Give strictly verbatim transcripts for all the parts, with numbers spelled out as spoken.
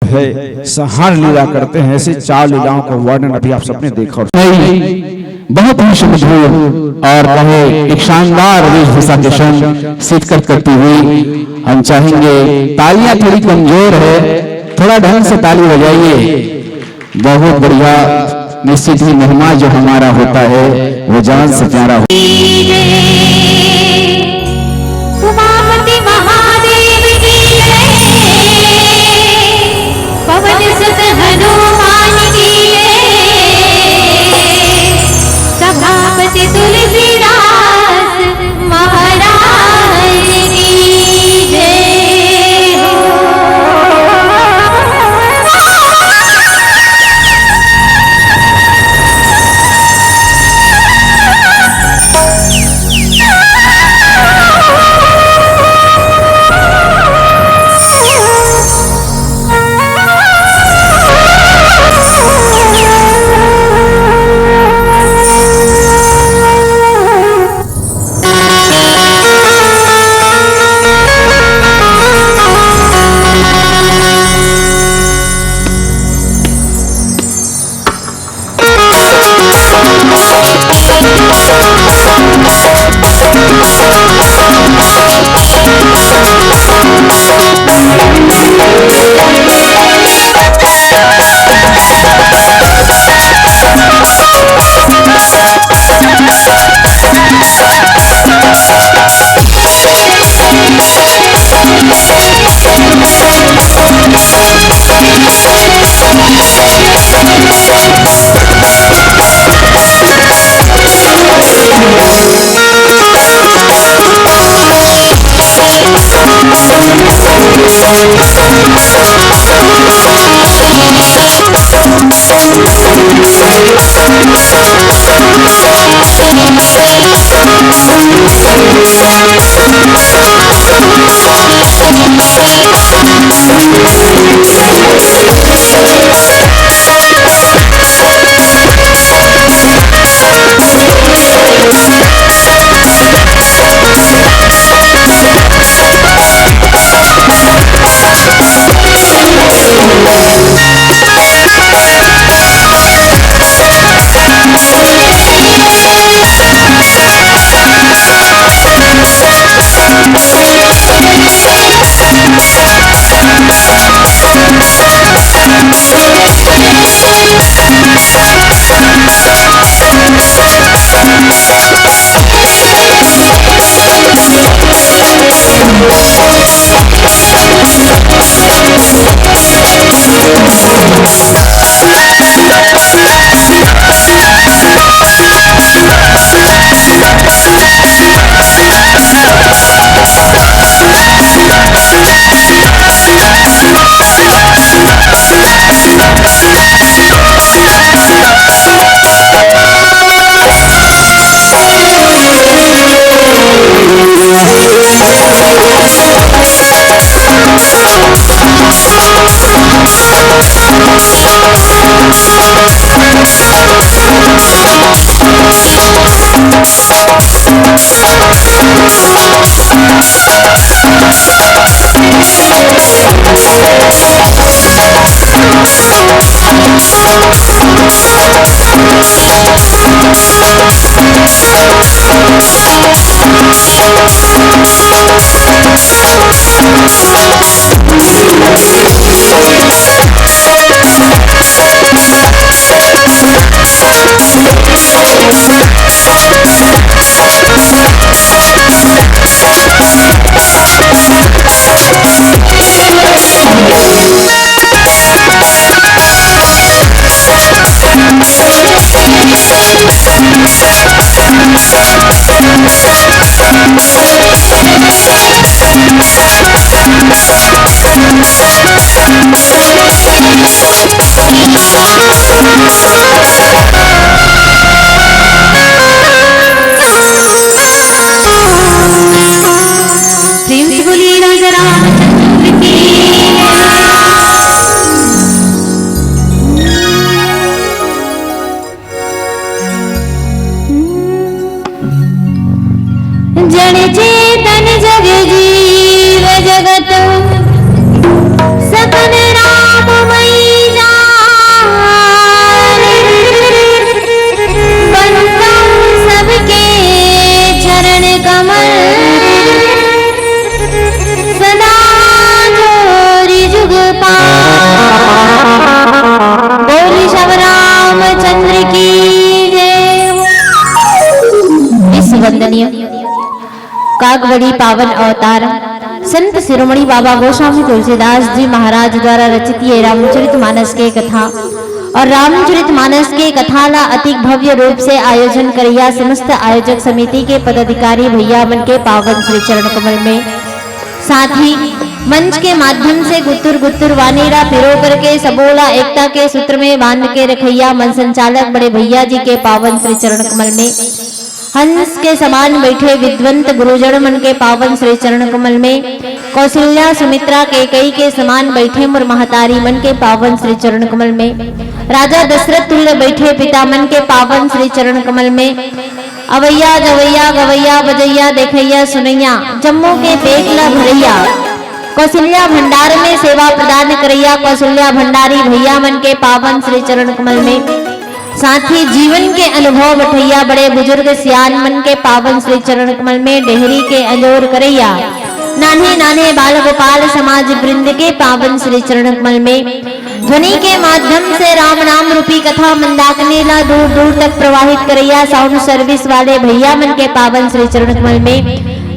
है, संहार लीला करते हैं। ऐसे चार लीलाओं का वर्णन अभी आप सबने देखा और नहीं, बहुत ही सुमधुर और कहे एक शानदार वेशभूषा के संग शिरकत करती हुई हम चाहेंगे। तालियां थोड़ी कमजोर है, थोड़ा ढंग से ताली बजाइए। बहुत बढ़िया। निश्चित ही मेहमान जो हमारा होता है, वो जान से प्यारा हो। उमापति महादेव की जय, पवन सुत हनुमान की जय, सभापति तुलसीदास महाराज की जय हो। प्रेम से बोलिए राजा रामचंद्र की। जड़ चेतन जग जीवन वंदनीय कागबड़ी पावन अवतार संत शिरोमणि बाबा गोस्वामी तुलसीदास जी महाराज द्वारा रचित ये रामचरित मानस के कथा और रामचरित मानस के कथा ला अतिक भव्य रूप से आयोजन करैया समस्त आयोजक समिति के पदाधिकारी भैया मन के पावन श्री चरण कमल में, साथ ही मंच के माध्यम से गुत्तुर गुत्तुर वाणी ला पिरो करके सबो ला एकता के सूत्र में बांध के रखैया मन संचालक बड़े भैया जी के पावन श्री चरण कमल में, हंस के समान बैठे विद्वंत गुरुजन मन के पावन श्री चरण कमल में, कौशल्या सुमित्रा कैकेयी के समान बैठे मोर महतारी मन के पावन श्री चरण कमल में, राजा दशरथ तुल्य बैठे पिता मन के पावन श्री चरण कमल में, अवैया जवैया गवैया बजैया देखैया सुनैया जम्मो के बेग ला भरैया, कौशल्या भंडार में सेवा प्रदान करैया कौशल्या भंडारी भैया मन के पावन श्री चरण कमल में, साथ ही जीवन के अनुभव बठैया बड़े बुजुर्ग सियान मन के पावन श्री चरण कमल में, डेहरी के अंजोर करैया नान्हे नान्हे बाल गोपाल समाज वृंद के पावन श्री चरण कमल में, ध्वनि के माध्यम से राम नाम रूपी कथा मंदाकिनी ला दूर दूर तक प्रवाहित करैया साउंड सर्विस वाले भैया मन के पावन श्री चरण कमल में,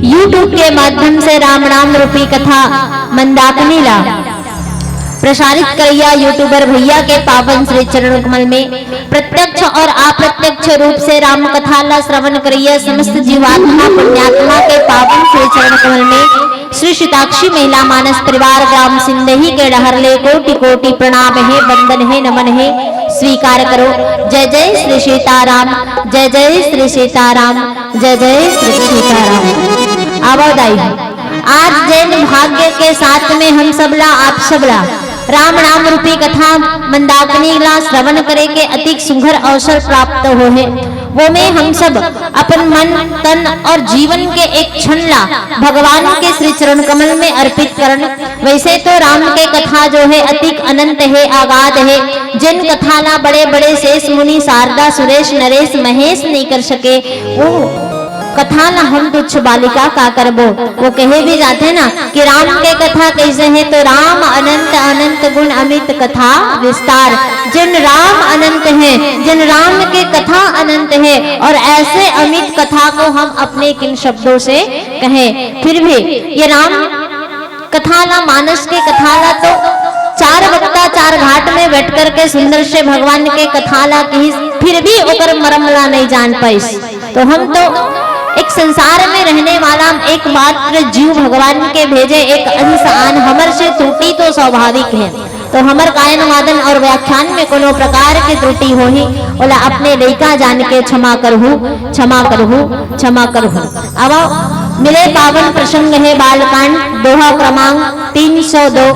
YouTube के माध्यम से राम नाम रूपी कथा मंदाकिनी ला प्रसारित करैया यूट्यूबर भैया के पावन श्री चरण कमल में, प्रत्यक्ष और अप्रत्यक्ष रूप से राम कथा ला श्रवण करैया समस्त जीवात्मा पुण्यात्मा के पावन श्री चरण कमल में, श्री सीताक्षी महिला मानस परिवार ग्राम सिंदही के डहर ले कोटि कोटि प्रणाम हे, वंदन हे, नमन हे, स्वीकार करो। जय जय श्री सीताराम, जय जय श्री सीताराम, जय जय श्री सीताराम। आवो दाई, आज जैन भाग्य के साथ में हम सबला, आप सबला राम नाम रूपी कथा मंदाकिनी ला श्रवण करे के अतिक सुंदर अवसर प्राप्त होहे। वो में हम सब अपन मन, तन और जीवन के एक क्षण ला भगवान के श्री चरण कमल में अर्पित करन। वैसे तो राम के कथा जो हे अतिक अनंत हे, अगाध हे, जिन कथा ला बड़े बड़े शेष मुनि, शारदा, सुरेश, नरेश, महेश नहीं कर सके, वो कथा ला हम तुच्छ बालिका का करबो। वो कहे भी जाथे ना कि राम के कथा कैसे हे, तो राम अनंत अनंत गुण अमित कथा विस्तार। जिन राम अनंत हे, जिन राम के कथा अनंत हे, और ऐसे अमित कथा को हम अपने किन शब्दों से कहें। फिर भी ये राम कथा ला, मानस के कथा ला तो चार वक्ता चार घाट में बैठ करके सुंदर से भगवान के कथा ला कहिस, फिर भी ओकर मरम ला नहीं जान पाइस। तो हम तो एक संसार में रहने वाला एकमात्र जीव भगवान के भेजे एक अंश आन, हमर से त्रुटि तो स्वाभाविक हे। तो हमर गायन वादन और व्याख्यान में कोनो प्रकार के त्रुटि होही, ओला अपने लइका जान के क्षमा करहु, क्षमा करहु, क्षमा करहु। अब मिले पावन प्रसंग हे बालकांड, दोहा क्रमांक तीन सौ दो,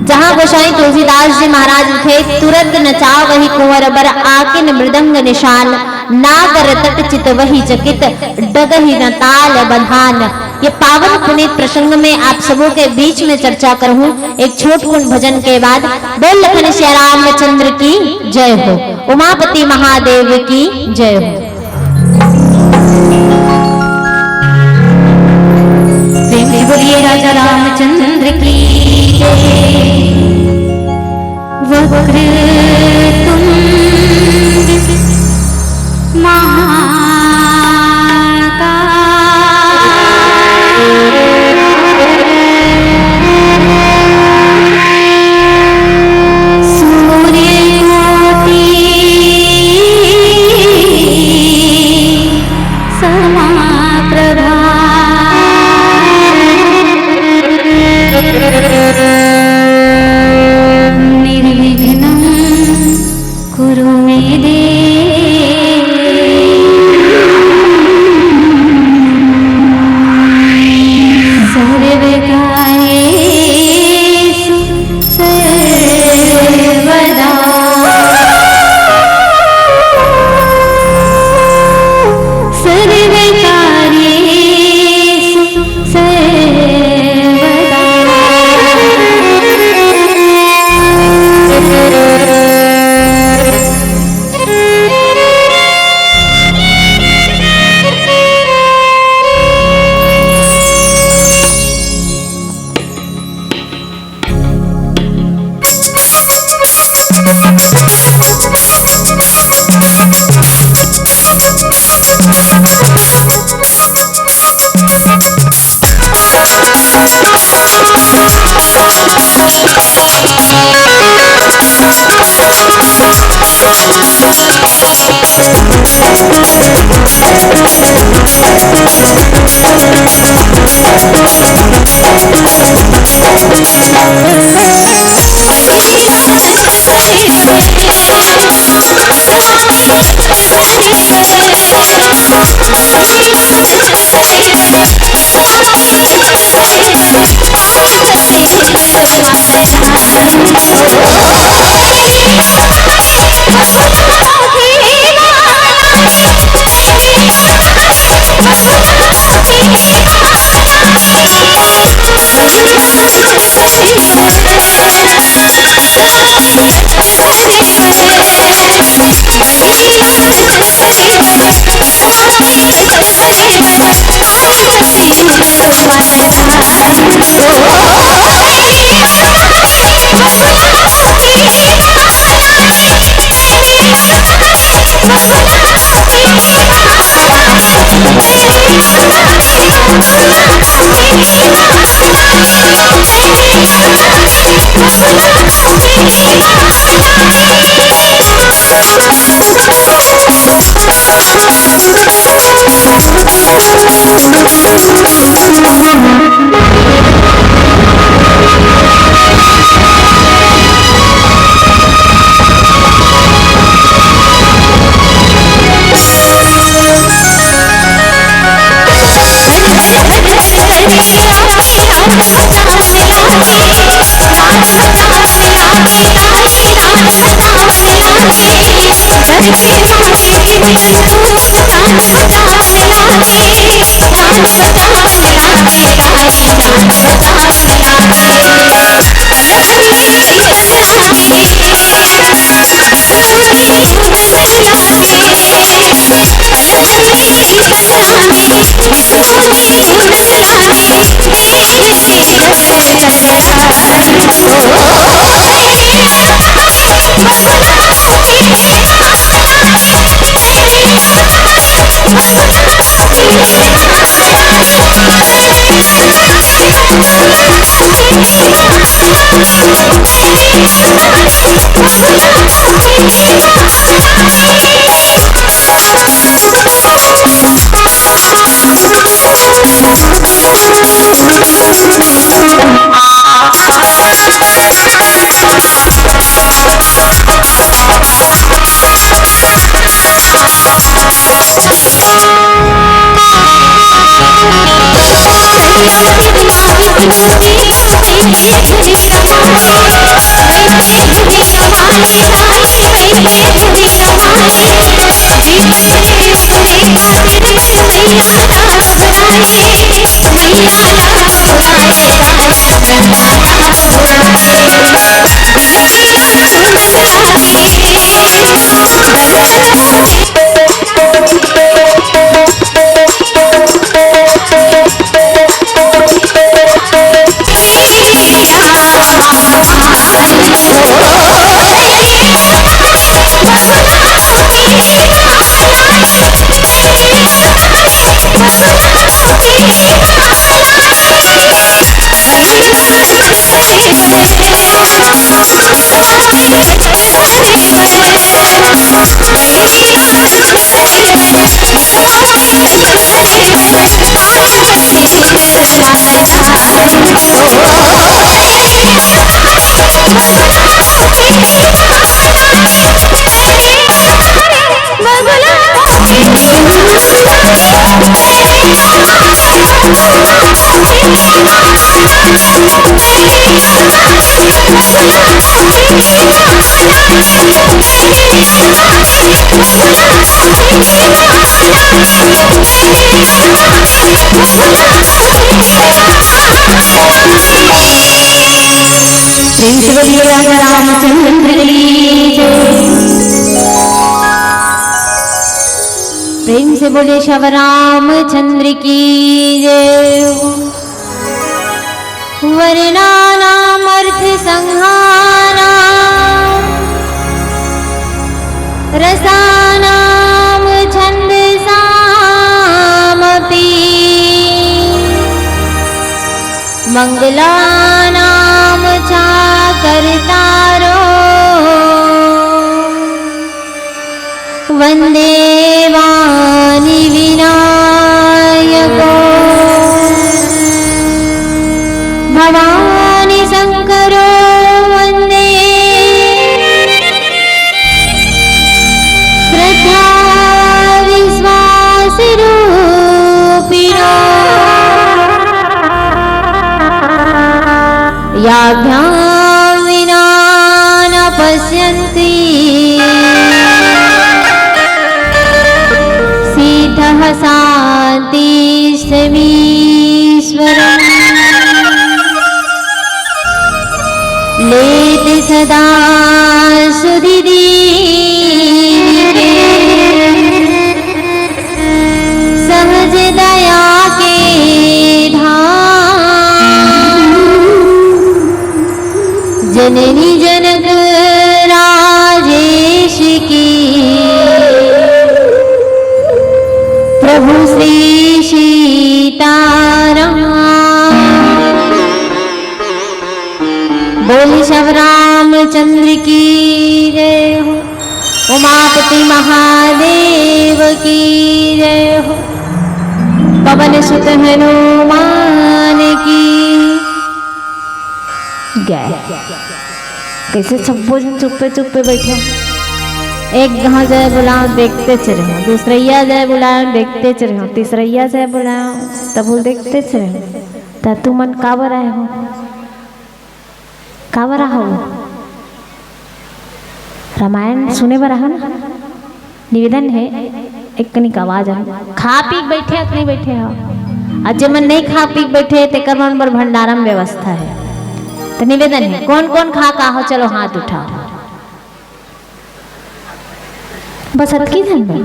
जहाँ गोसाई तुलसीदास जी महाराज लिखे, "तुरत नचावहि कुंवर बर आकिन मृदंग निशान, नाग रतट चितवहि चकित डगहि न ताल बधान।" ये पावन पुनीत प्रसंग में आप सबों के बीच में चर्चा करूँ एक छोट कुन भजन के बाद। बोल लखन सिया रामचंद्र की जय हो, उमापति महादेव की जय हो। प्रेम से बोलिए राजा रामचंद्र की जय। वक्रतुंड महाकाय सूर्यकोटि प्रेम से बोलिए राम रामचंद्र की जय। प्रेम से बोलिए श्याम रामचंद्र की जय। वर्णानामर्थ संघानां रसानां छंदसामपि। मंगलानां च कर्तारो वन्दे वाणि विनायको। भवानि शंकरो वन्दे श्रद्धा विश्वासरूपिणो। याभ्यां विना न पश्यन्ति सिद्धः शान्तिश्च मीश्वरम्। लेत सदा सुधि दीन के सहज दया के धाम। जननी जनक राजेश की, प्रभु श्री सीताराम। बोल सब रामचंद्र की जय हो, उमापति महादेव की जय हो, पवन सुत हनुमान की जय। कैसे सब्बो झन चुप्पे चुप्पे बैठे, एक घाव जय बोला, देखते च रहे, दूसरैया जय बोला, देखते च रहे, तीसरैया जय बोला, तब वो देखते च रहे। त तुमन काबर आए हो? काबर आए हो? रामायण सुने बर आए हो ना? निवेदन हे, एक कनिक आवाज आए। खा पी के बैठे हो कि नहीं बैठे हो? अउ जे मन नहीं खा पी के बैठे, तेकर मन बर भंडारा में व्यवस्था हे। त निवेदन हे, कौन कौन खा के आए हो, चलो हाथ उठाओ। बस अतकी झन बा।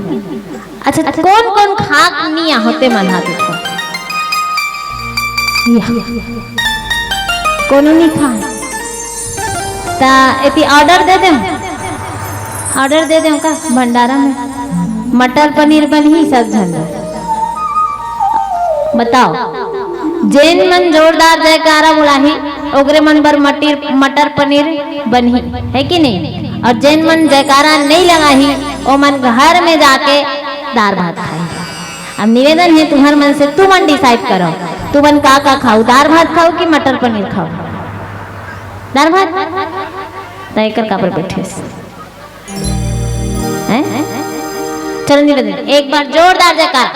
अच्छा, कौन कौन खा के नइ आए हो ते मन हाथ उठाओ। या। कोनो नइ खाए। त एती order दे देंव। Order दे देंव का भंडारा में? मटर पनीर बनही सब झन बर। बताओ, जेन मन जोरदार जयकारा बोलाही, ओकरे मन बर मटर, मटर पनीर बनही, हे कि नहीं? अउ जेन मन जयकारा नहीं लगाही, ओ मन घर में जाके दार भात खाही। अब निवेदन हे तुहर मन से, तुमन decide करो, तुमन का का खाओ, दार भात खाओ कि मटर पनीर खाओ? दार भात? त एकर काबर बैठे हस? हैं? चलो निवेदन, एक बार जोरदार जयकारा।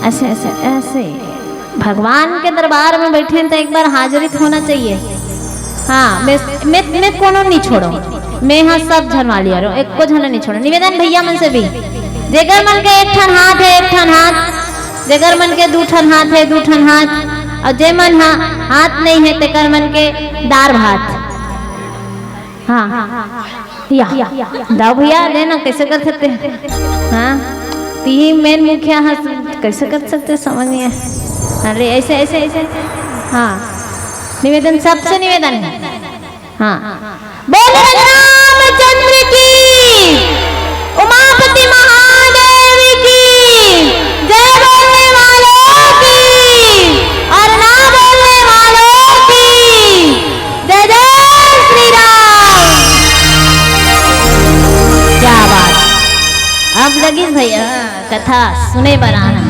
ऐसे, ऐसे, ऐसे। भगवान के दरबार में बैठे हैं तो एक बार हाजिरी तो होना चाहिए। हाँ, मैं, मैं, मैं कोनो नहीं छोड़ो, मैं यहाँ सब झन वाली आ रहा हूँ, एको झन नहीं छोड़ो। निवेदन भैया मन से भी, जेकर मन के एक ठन हाथ है, एक ठन हाथ, जेकर मन के दू ठन हाथ है, दू ठन हाथ, अउ जे मन हा, हाथ नहीं है, तेकर मन के दार भात। हाँ, या, दाव भैया, ले ना, कैसे कर सकते हैं? हाँ, तिही main मुखिया हस, कैसे कर सकते, समझ नहीं आए। अरे, ऐसे, ऐसे, ऐसे, हाँ, निवेदन, सबसे निवेदन है। हाँ, बोल रामचंद्र की, उमापति महादेव की, जय बोलने वालों की और ना बोलने वालों की जय। जय श्री राम। क्या बात। अब लगिस भैया कथा सुने बर आना।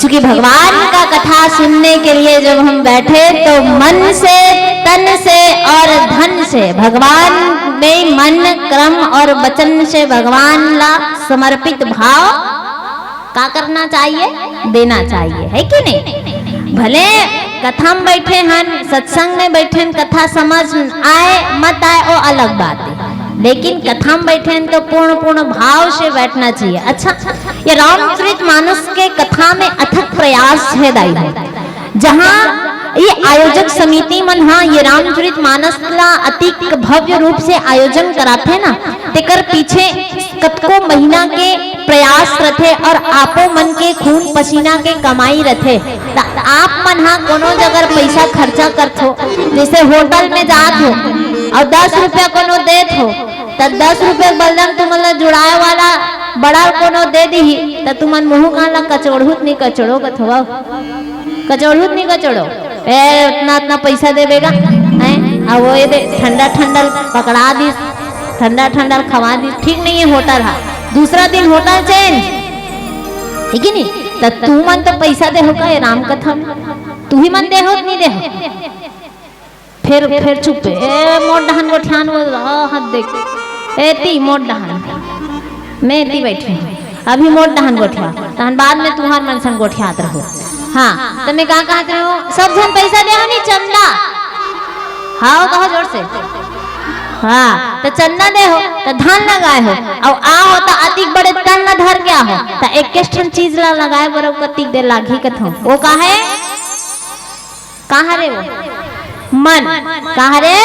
चूंकि भगवान का कथा सुनने के लिए जब हम बैठे तो मन से, तन से और धन से भगवान में मन, कर्म और वचन से भगवान ला समर्पित भाव का करना चाहिए? देना चाहिए, है कि नहीं? भले कथा में बैठे हन, सत्संग में बैठे हन, कथा समझ आए मत आए, वो अलग बात है, लेकिन कथा में बैठे हन तो पूर्ण, पूर्ण भाव से बैठना चाहिए। अच्छा, ये रामचरित मानस के कथा में अथक प्रयास है दाई हो, जहाँ ये आयोजक समिति मन हा ये रामचरित मानस ला अतिक भव्य रूप से आयोजन कराथे ना, तेकर पीछे कतको महीना के प्रयास रथे और आपो मन के खून पसीना के कमाई रथे। त आप मन हा कोनो जगह पैसा खर्चा करथो, जैसे होटल में जात हो और दस रुपया कोनो देत हो, त दस रुपया के बलदम तुमन ला जुड़ाए वाला बड़ा कोनो दे दिही, त तुमन मुहूं कान ला कचोड़हू त नहीं कचोड़ो, कथो कचोड़हू त नहीं कचोड़ो। ए, उतना, उतना पैसा देबे गा, हैं? आ वो ये दे, ठंडा ठंडा पकड़ा दिस, ठंडा ठंडा खवा दिस, ठीक नहीं है होटल हा। दूसरा दिन होटल चेंज, ठीक है नहीं? त तुमन तो पैसा देहो का, ये राम कथा में? तुही मन देहो त नहीं देहो? फेर, फेर चुप। ए, मोर डहन गोठियान वो, आ, हाथ देख। ए, ती मोर डहन। मैं ती बैठे हूँ। अभी मोर डहन गोठिया। तहन बाद में तुहार मन सन गोठियात रहो। हाँ, त मैं का कहत रहो? सब झन पैसा देहो नहीं चंदा। हाँ, कहो जोर से। हाँ, त चंदा देहो, त धान लगाए हो। अउ आ हो त अतिक बड़े तन न धर गया हो। त एक ठन चीज ला लगाए बर कतिक देर लागही कथो। वो का है? कहाँ रे वो? मन। कहाँ रे?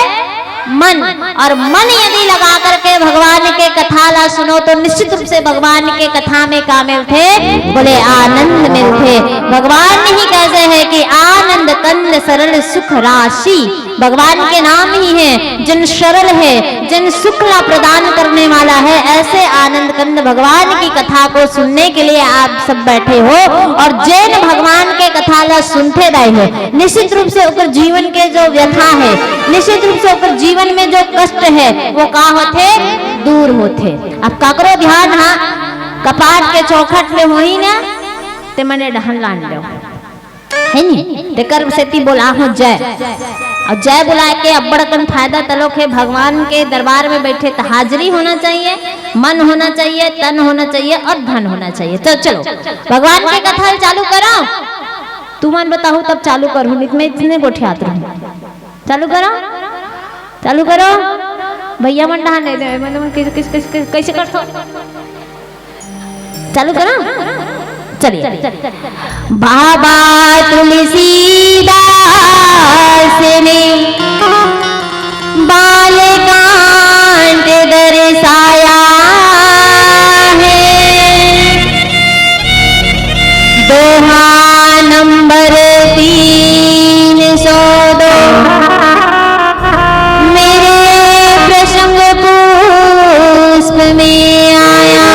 मन। और मन यदि लगा करके भगवान के कथा ला सुनो तो निश्चित रूप से भगवान के कथा में का मिलथे? बोले आनंद मिलथे। भगवान ही कैसे है कि आनंद कंद सरल सुख राशि, भगवान के नाम ही है, जन सरल है, जन सुख ला प्रदान करने वाला है। ऐसे आनंद कंद भगवान की कथा को सुनने के लिए आप सब बैठे हो और जैन भगवान के कथा ला सुनते रहे हो, निश्चित रूप से ओकर जीवन के जो व्यथा है, निश्चित रूप से ओकर जीवन में जो कष्ट है, वो का होथे? दूर होथे। अब काकरो ध्यान हा कपाट के चौखट में होही ना, ते मने डहन लान लो, है नी? तेकर सेती बोला हो जय। और जय बोला के अब्बड़ अकन फायदा तलोक है। भगवान के दरबार में बैठे तो हाजिरी होना चाहिए, मन होना चाहिए, तन होना चाहिए और धन होना चाहिए। तो चलो, भगवान के कथा चालू करो। तुमन बताहू तब चालू करूँ, नहीं तो मैं इतने गोठियात रहूँ। चालू करो, चालू करो। भैया मन डहान नहीं दे, मतलब किस, किस, किस, किस, कैसे कर सो? चालू करो, चलिए। बाबा तुलसीदास ने बालकांड दर्शाया है। दोहा नंबर तीन सौ दो मेरे प्रसंग पुष्प में आया।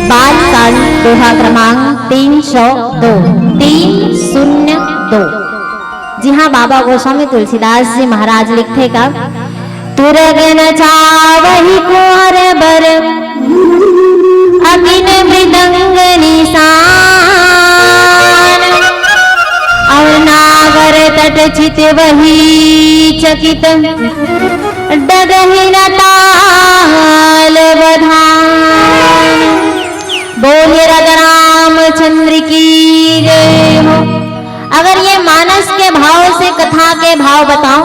बालकांड दोहा क्रमांक तीन सौ दो, तीन शून्य दो। जी हाँ, बाबा गोस्वामी तुलसीदास जी महाराज लिखथे का, तुरग नचावहि कुंवर बर अकिन मृदंग निशान। और नागर तट चितवहि चकित डगहि न ताल बधान। बोलिए राजा रामचंद्र की जय हो। अगर ये मानस के भाव से कथा के भाव बताओ,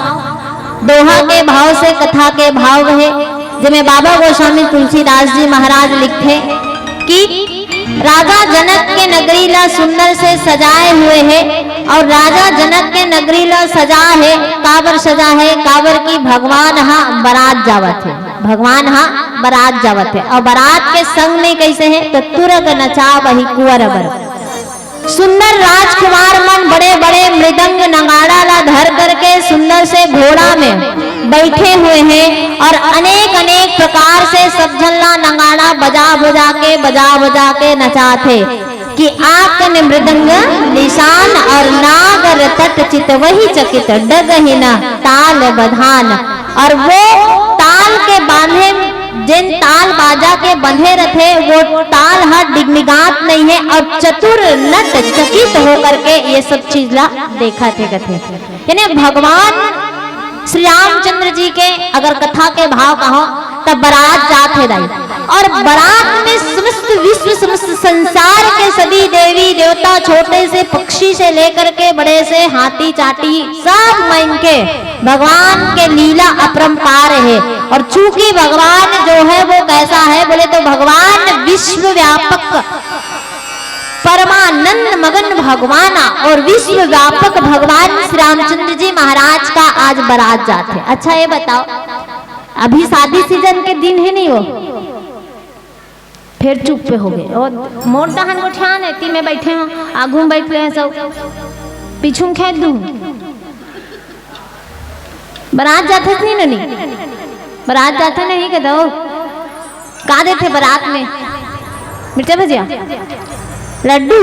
दोहा के भाव से कथा के भाव है, जेमे बाबा गोस्वामी तुलसीदास जी महाराज लिखथे कि राजा जनक के नगरी ला सुंदर से सजाए हुए है, और राजा जनक के नगरी ला सजा है, काबर सजा है? काबर कि भगवान हा बरात जावत है, भगवान हा बरात जावत है। और बरात के संग में कैसे है? तो तुरग नचावहि कुंवर बर। सुंदर राजकुमार मन बड़े-बड़े मृदंग नगाड़ा ला धर करके सुंदर से घोड़ा में बैठे हुए हैं और अनेक-अनेक प्रकार से सब झन ला नगाड़ा बजा-बजा के, बजा-बजा के नचाथे कि आकन मृदंग निशान और नागर तट चितवहि चकित डगहि न ताल बधान। और वो ताल के बांधे जेन ताल बाजा के बंधे रथे, वो ताल ह डिगमिगात नहीं है और चतुर नट चकित होकर के ये सब चीज ला देखत हे कथे। यानी भगवान श्री रामचंद्र जी के अगर कथा के भाव कहो, तब बरात जात हे दाई, और बरात में समस्त विश्व, समस्त संसार के सभी देवी देवता, छोटे से पक्षी से लेकर के बड़े से हाथी चाटी, सब मन के भगवान के लीला अपरंपार है। और चूंकि भगवान जो है वो कैसा है बोले तो भगवान विश्व व्यापक परमानंद मगन भगवान और विश्व व्यापक भगवान श्री रामचंद्र जी महाराज का आज बरात जात है। अच्छा ये बताओ, अभी शादी सीजन के दिन है नहीं वो, फिर चुप पे हो गए। और मोर डहन गोठियान है, ती में बैठे हो, आगू में बैठ ले हैं सब, पीछू में खेद दूँ। बरात जाथे नहीं ननी, बरात जाथे नहीं के दो। का देथे बरात में? मिर्चा भजिया, लड्डू।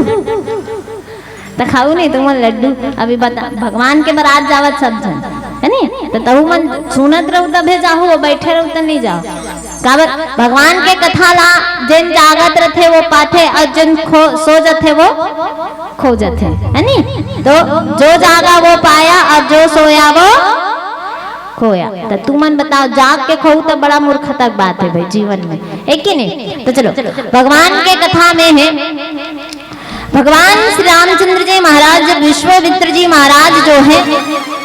त खाऊ नहीं तुमन लड्डू। अभी बता, भगवान के बरात जावत सब झन, है नी? त तहू मन सुनत रहू तभे जाहू, वो बैठे रहू त नहीं जाओ। काबर? भगवान के कथा ला जेन जागत रथे वो पाथे, और जेन खो सो जथे वो खो जथे, है नी? तो जो जागा वो पाया और जो सोया वो खोया। त तुमन बताओ, जाग के खोऊ त बड़ा मूर्खता के बात है भाई जीवन में, है कि नहीं? तो चलो, भगवान के कथा में है, भगवान श्री रामचंद्र जी महाराज, जब विश्वामित्र जी महाराज जो है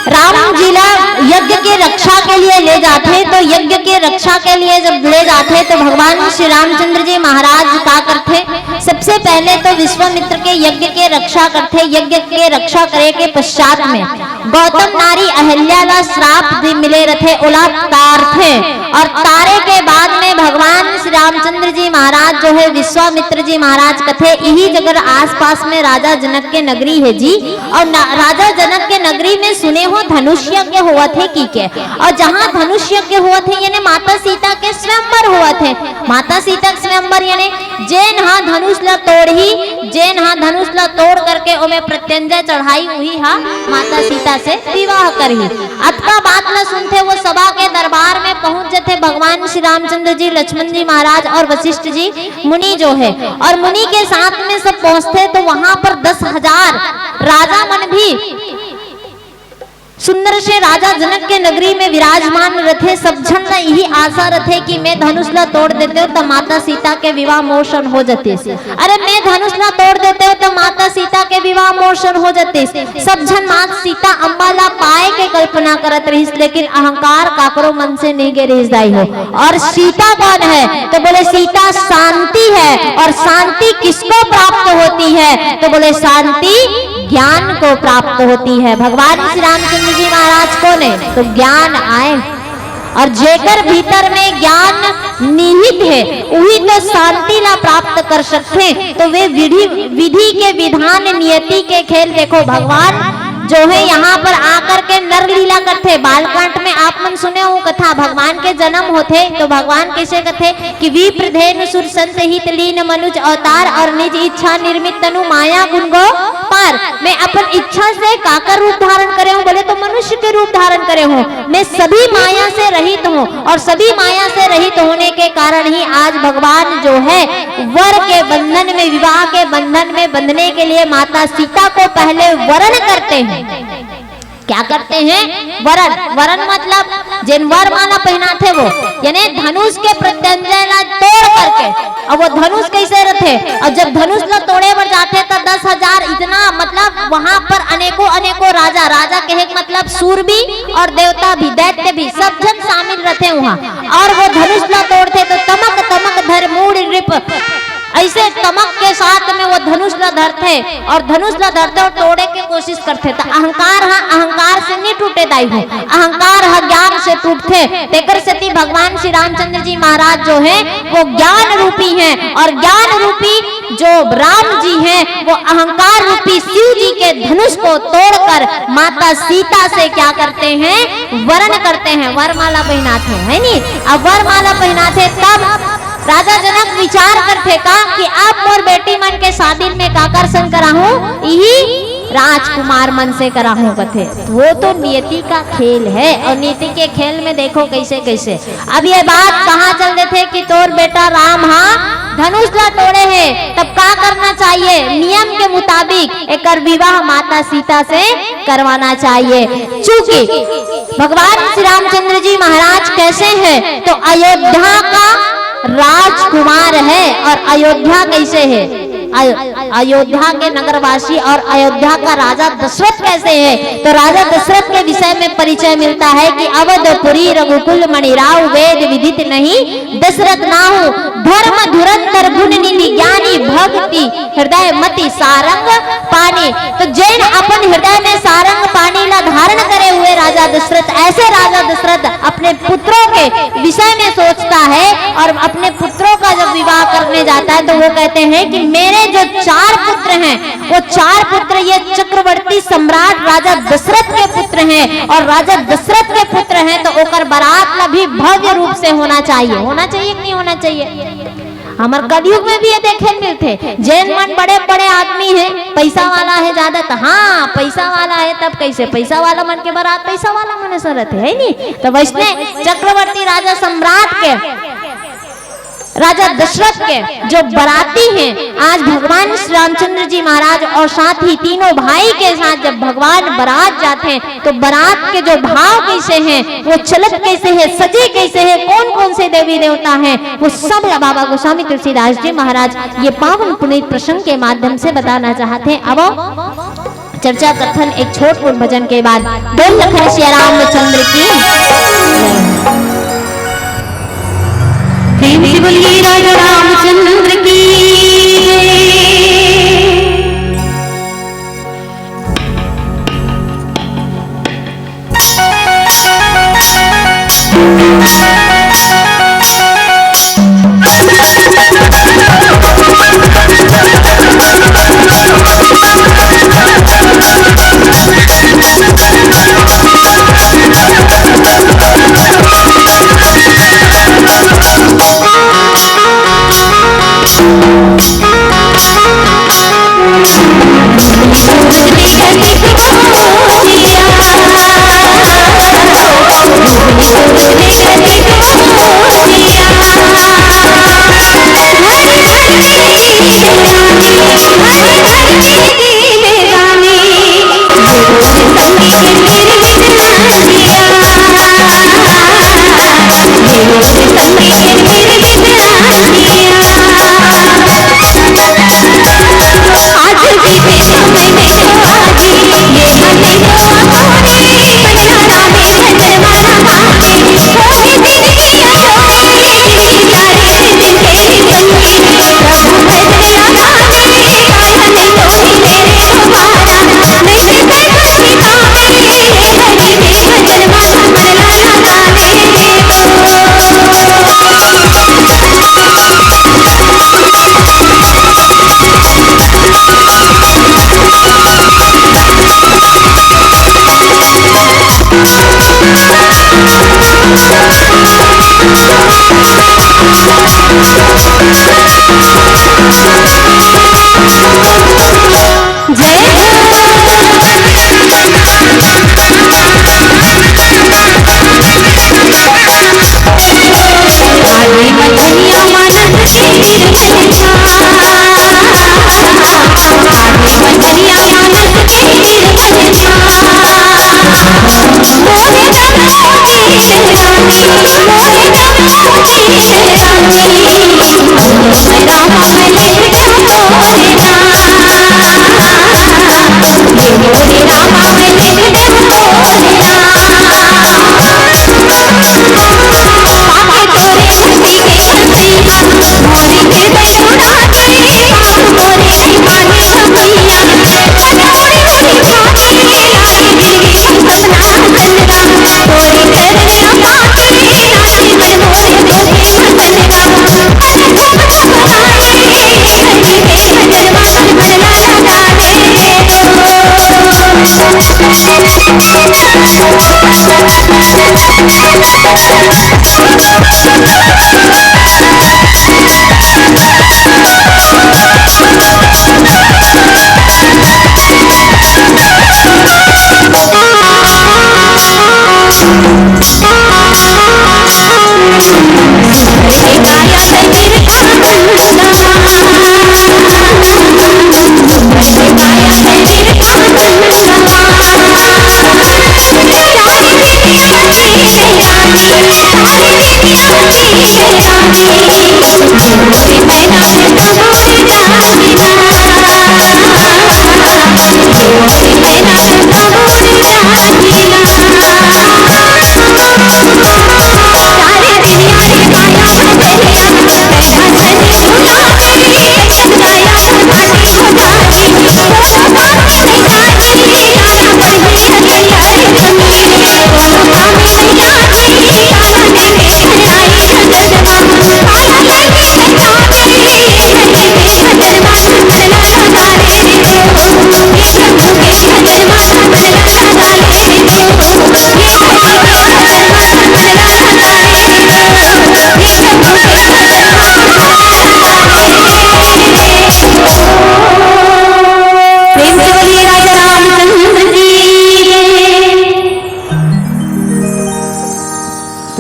राम जी ला यज्ञ के रक्षा के लिए ले जाते, तो यज्ञ के रक्षा के लिए जब ले जाते तो भगवान श्री रामचंद्र जी महाराज का करते? सबसे पहले तो विश्वामित्र के यज्ञ के रक्षा करते। यज्ञ के रक्षा करे के पश्चात में गौतम नारी अहिल्या ला श्राप दे मिले रथे, ओला तारथे, और तारे के बाद में भगवान श्री रामचंद्र जी महाराज जो है विश्वामित्र जी महाराज कथे, यही जगह आसपास में राजा जनक के नगरी है जी, और ना, राजा जनक के नगरी में सुने हो धनुष यज्ञ हुआ थे की के, और जहाँ धनुष यज्ञ हुआ थे यानी माता सीता के स्वयंवर हुआ थे। माता सीता के स्वयंवर यानी जेन हा धनुष ला तोड़ही, जेन हा धनुष ला तोड़ करके ओमे प्रत्यंजय चढ़ाई, उही हा माता सीता से विवाह करही। अतका बात ला सुनथे वो सभा के दरबार में पहुंच जथे भगवान श्री रामचंद्र जी, लक्ष्मण जी महाराज और वशिष्ठ जी मुनि जो है, और मुनि के साथ में सब पहुंचथे तो वहां पर दस हजार राजा मन भी सुंदर से राजा जनक के नगरी में विराजमान रथे। सब झन ला यही आशा रथे कि मैं धनुष ला तोड़ देते हो तो माता सीता के विवाह मोर सन हो जाते। अरे मैं धनुष ला तोड़ देते हो तो माता सीता के विवाह मोर सन हो जाते। सब झन माता सीता अम्बा ला पाए के कल्पना करत रहिस, लेकिन अहंकार काकरो मन से नहीं गे रहिस दाई हो। और सीता कौन है? तो बोले सीता शांति है। और शांति किसको प्राप्त होती है? तो बोले शांति ज्ञान को प्राप्त होती है। भगवान श्री रामचंद्र जी महाराज कौन है? तो ज्ञान आए, और जेकर भीतर में ज्ञान निहित है, वही तो शांति ला प्राप्त कर सकते हैं। तो वे विधि, विधि के विधान, नियति के खेल। देखो, भगवान जो है यहाँ पर आकर के नर लीला करते। बालकांड में आप मन सुने हो कथा, भगवान के जन्म होते तो भगवान कैसे कथे कि विप्र धेनु सुर संत हित लीन मनुज अवतार, और निज इच्छा निर्मित तनु माया गुण गो पार। मैं अपन इच्छा से काकर रूप धारण करे हूँ? बोले तो मनुष्य के रूप धारण करे हूँ। मैं सभी माया से रहित हूँ, और सभी माया से रहित होने के कारण ही आज भगवान जो है वर के बंधन में, विवाह के बंधन में बंधने के लिए माता सीता को पहले वरण करते हैं। क्या करते हैं? वरण। वरण मतलब जेन वर माला पहनाथे वो, यानी धनुष के प्रत्यंजय ला तोड़ करके। अब वो धनुष कैसे रथे? और जब धनुष ला तोड़े बर जाथे तो दस हजार इतना, मतलब वहां पर अनेकों अनेकों राजा, राजा कहे के मतलब सूर भी और देवता भी, दैत्य भी, सब झन शामिल रथे वहां। और वो धनुष ला तोड़थे तो तमक तमक धर मूड़ नृप, ऐसे तमक के साथ में वो धनुष ला धरथे और धनुष ला धरथे और तोड़े के कोशिश करथे। त अहंकार हा अहंकार से नहीं टूटे दाई हो, अहंकार हा ज्ञान से टूटथे। तेकर सेती भगवान श्री रामचंद्र जी महाराज जो है वो ज्ञान रूपी हैं, और ज्ञान रूपी जो राम जी हैं वो अहंकार रूपी शिव जी के धनुष को तोड़कर माता सीता से क्या करते हैं? वरण करते हैं, वरमाला पहनाते हैं, है नी? अब वरमाला पहनाते तब राजा जनक विचार करथे का कि अब मोर बेटी मन के शादी में काकर संग कराहूं, इही राजकुमार मन से कराहूं कथे। वो तो नियति का खेल है, और नियति के खेल में देखो कैसे कैसे। अब ये बात कहाँ चल देथे कि तोर बेटा राम हा धनुष ला तोड़े हे, तब का करना चाहिए? नियम के मुताबिक एकर विवाह माता सीता से करवाना चाहिए। चूंकि भगवान श्री रामचंद्र जी महाराज कैसे हैं, तो अयोध्या का राजकुमार है। और अयोध्या कैसे है? अयो-, अयोध्या के नगरवासी और अयोध्या का राजा दशरथ कैसे है? तो राजा दशरथ के विषय में परिचय मिलता है कि अवधपुरी रघुकुल मणिराव वेद विदित नहीं दशरथ नाहु, धर्म धुरंधर गुण निधि ज्ञानी, भक्ति हृदय मति सारंग पानी। तो जेन अपन हृदय में सारंग पानी ला धारण करे हुए राजा दशरथ, ऐसे राजा दशरथ अपने पुत्रों के विषय में सोचता है और अपने पुत्रों का जब विवाह करने जाता है तो वो कहते हैं कि मेरे जो चार पुत्र हैं, वो चार पुत्र ये चक्रवर्ती सम्राट राजा दशरथ के पुत्र हैं, और राजा दशरथ के पुत्र हैं तो ओकर बारात ला भी भव्य रूप से होना चाहिए। होना चाहिए कि नहीं होना चाहिए? हमर कलयुग में भी ये देखे ल मिलथे, जेन मन बड़े बड़े आदमी हैं, पैसा वाला है ज्यादा, तो हाँ, पैसा वाला है, तब कैसे पैसा वाला मन के बारात पैसा वाला मन से रथे, है नी? तो वैसने चक्रवर्ती राजा सम्राट के, राजा दशरथ के जो बराती हैं, आज भगवान श्री रामचंद्र जी महाराज और साथ ही तीनों भाई के साथ जब भगवान बारात जाते हैं, तो बारात के जो भाव कैसे हैं, वो चलत कैसे है, सजे कैसे है, कौन कौन से देवी देवता हैं, वो सब ला बाबा गोस्वामी तुलसीदास जी महाराज ये पावन पुनीत प्रसंग के माध्यम से बताना चाहते हैं। अब चर्चा कथन एक छोट मोट भजन के बाद। बोल लखन सिया रामचंद्र की। प्रेम से बोलिए राजा रामचंद्र की।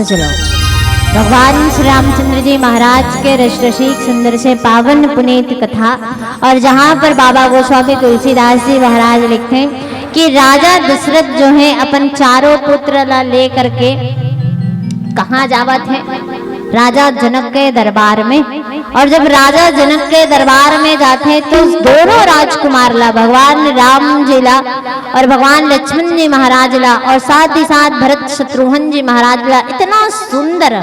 चलो, भगवान श्री रामचंद्र जी महाराज के रस रसिक सुंदर से पावन पुनीत कथा, और जहाँ पर बाबा गोस्वामी तुलसीदास जी महाराज लिखते हैं कि राजा दशरथ जो है अपन चारों पुत्र ला ले करके कहाँ जावत है? राजा जनक के दरबार में। और जब राजा जनक के दरबार में जाते हैं तो दोनों राजकुमार ला, भगवान राम जी ला और भगवान लक्ष्मण जी महाराज ला और साथ ही साथ भरत शत्रुघ्न जी महाराज ला इतना सुंदर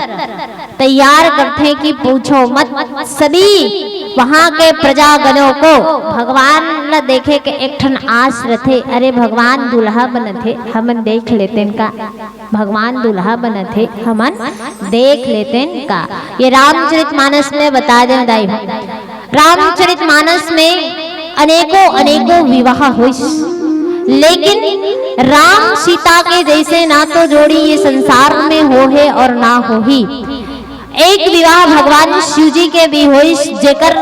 तैयार करते हैं कि पूछो मत। सभी वहाँ के प्रजागणों को भगवान ला देखे के एक ठन आस रथे, अरे भगवान दूल्हा बनत हे, हमन देख लेतेन का, भगवान दूल्हा बनत हे, हमन देख लेतेन का। ये रामचरित मानस में बता दें दाई हो, रामचरित मानस में अनेकों अनेकों विवाह होइस, लेकिन राम सीता के जैसे ना तो जोड़ी ये संसार में हो है और ना होही। एक विवाह भगवान शिव जी के भी होइस, जेकर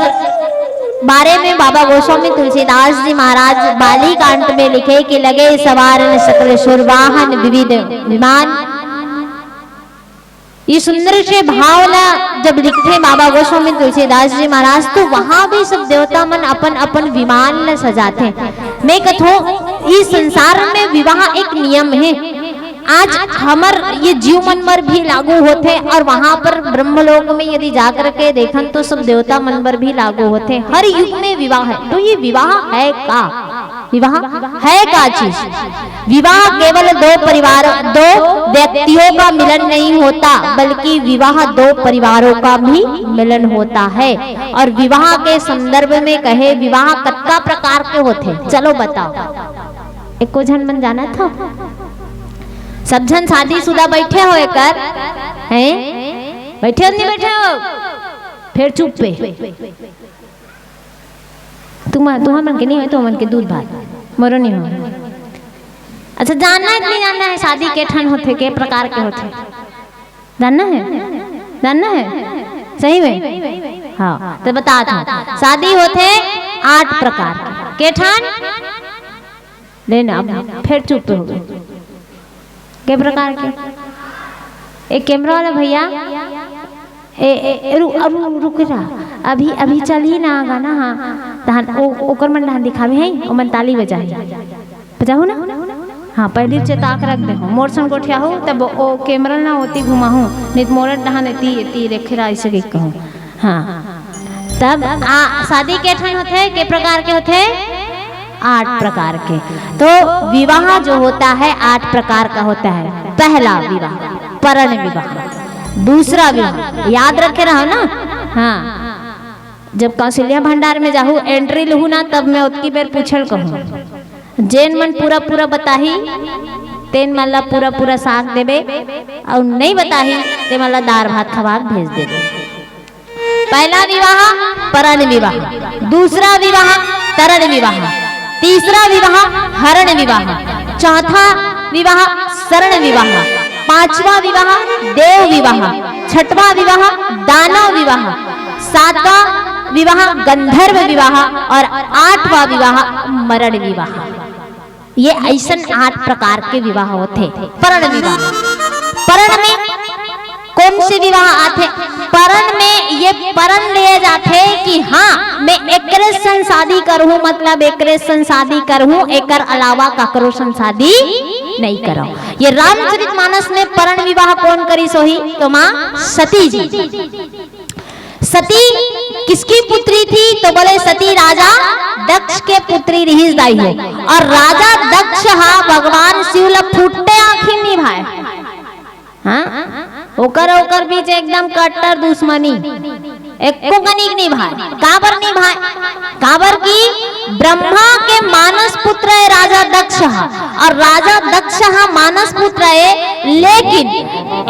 बारे में बाबा गोस्वामी तुलसीदास जी महाराज बाली कांड में लिखे कि लगे सवारन सकल सुरवाहन विविध विमान। ये सुंदर से भाव ला जब लिखते बाबा गोस्वामी तुलसीदास जी महाराज, तो वहां भी सब देवता मन अपन अपन विमान ला सजाते। मैं कथो, इस संसार में विवाह एक नियम है। आज हमर ये जीव मन बर भी लागू होथे और वहां पर ब्रह्मलोक में यदि जाकर के देखन तो सब देवता मन बर भी लागू होथे। हर युग में विवाह है, तो ये विवाह है का? विवाह है का चीज? विवाह केवल दो परिवार, दो व्यक्तियों का मिलन नहीं होता, बल्कि विवाह दो परिवारों का भी मिलन होता है। और विवाह के संदर्भ में कहे, विवाह कतका प्रकार के होथे, चलो बताओ, एको झन मन जानत हो? सब झन शादीशुदा बैठे हो एकर, हैं? बैठे हो नहीं बैठे हो? फिर चुप पे। तुम, तुहर मन के नहीं हो, तुहर मन के दूध भात, मोरो नहीं हो। अच्छा, जानना है कि नहीं जानना है, शादी के ठन होथे, के प्रकार के होथे? जानना है? जानना है? सही में? हाँ, तो बता था। शादी होथे आठ प्रकार के। के ठन? लेना, अब फिर चुप हो गए। के प्रकार के? एक कैमरा वाला भैया, ए, ए, ए, रु, अब रुक जा, अभी, अभी चल ही ना आगा ना, हाँ, तहन ओ, ओकर मन डहान दिखावे है, ओमन ताली बजाही, बजाहू ना। हाँ, पहली चेता के रख दे हो, मोर संग गोठिया हो, तब ओ कैमरा ना ओती घुमाहू, नहीं तो मोर डहान एती, एती रेखे रहा, ऐसे कही कहूँ। हाँ, तब आ, शादी के ठन होथे, के प्रकार के होथे? आठ प्रकार के। तो विवाह जो होता है, आठ प्रकार का होता है। पहला विवाह, परण विवाह। दूसरा विवाह, याद रखे रहो ना। हाँ, जब कौशल्या भंडार में जाहू, एंट्री लहू ना, तब मैं ओतकी बेर पूछल कहूँ। जेन मन पूरा पूरा बताही, तेन मन ला पूरा पूरा साग देबे, अउ नहीं बताही, ते मन ला दार भात खवा के भेज देबे। पहला विवाह परण विवाह, दूसरा विवाह तरण विवाह, तीसरा विवाह हरण विवाह, चौथा विवाह शरण विवाह, पांचवा विवाह देव विवाह, छठवां विवाह दानव विवाह, सातवां विवाह गंधर्व विवाह और आठवां विवाह मरण विवाह। ये ऐसन आठ प्रकार के विवाह होथे। परण विवाह, परण में कौन से विवाह आथे? परण में ये परण लिए जाथे कि हाँ, मैं एकरे संग शादी करहूँ, मतलब एकरे संग शादी करहूँ, एकर अलावा काकरो संग शादी नहीं करहूँ। ये रामचरित मानस में परण विवाह कौन करिस होही? तो माँ सती जी। सती किसकी पुत्री थी? तो बोले, सती राजा दक्ष के पुत्री रिहिस दाई हो। और राजा दक्ष हा भगवान शिव ला फुट्टे आँखी निभाए। हाँ, ओकर ओकर बीच एकदम कट्टर दुश्मनी, एको कनिक निभाए। काबर निभाए? काबर कि ब्रह्मा के मानस पुत्र है राजा दक्ष हा, और राजा दक्ष हा मानस पुत्र है। लेकिन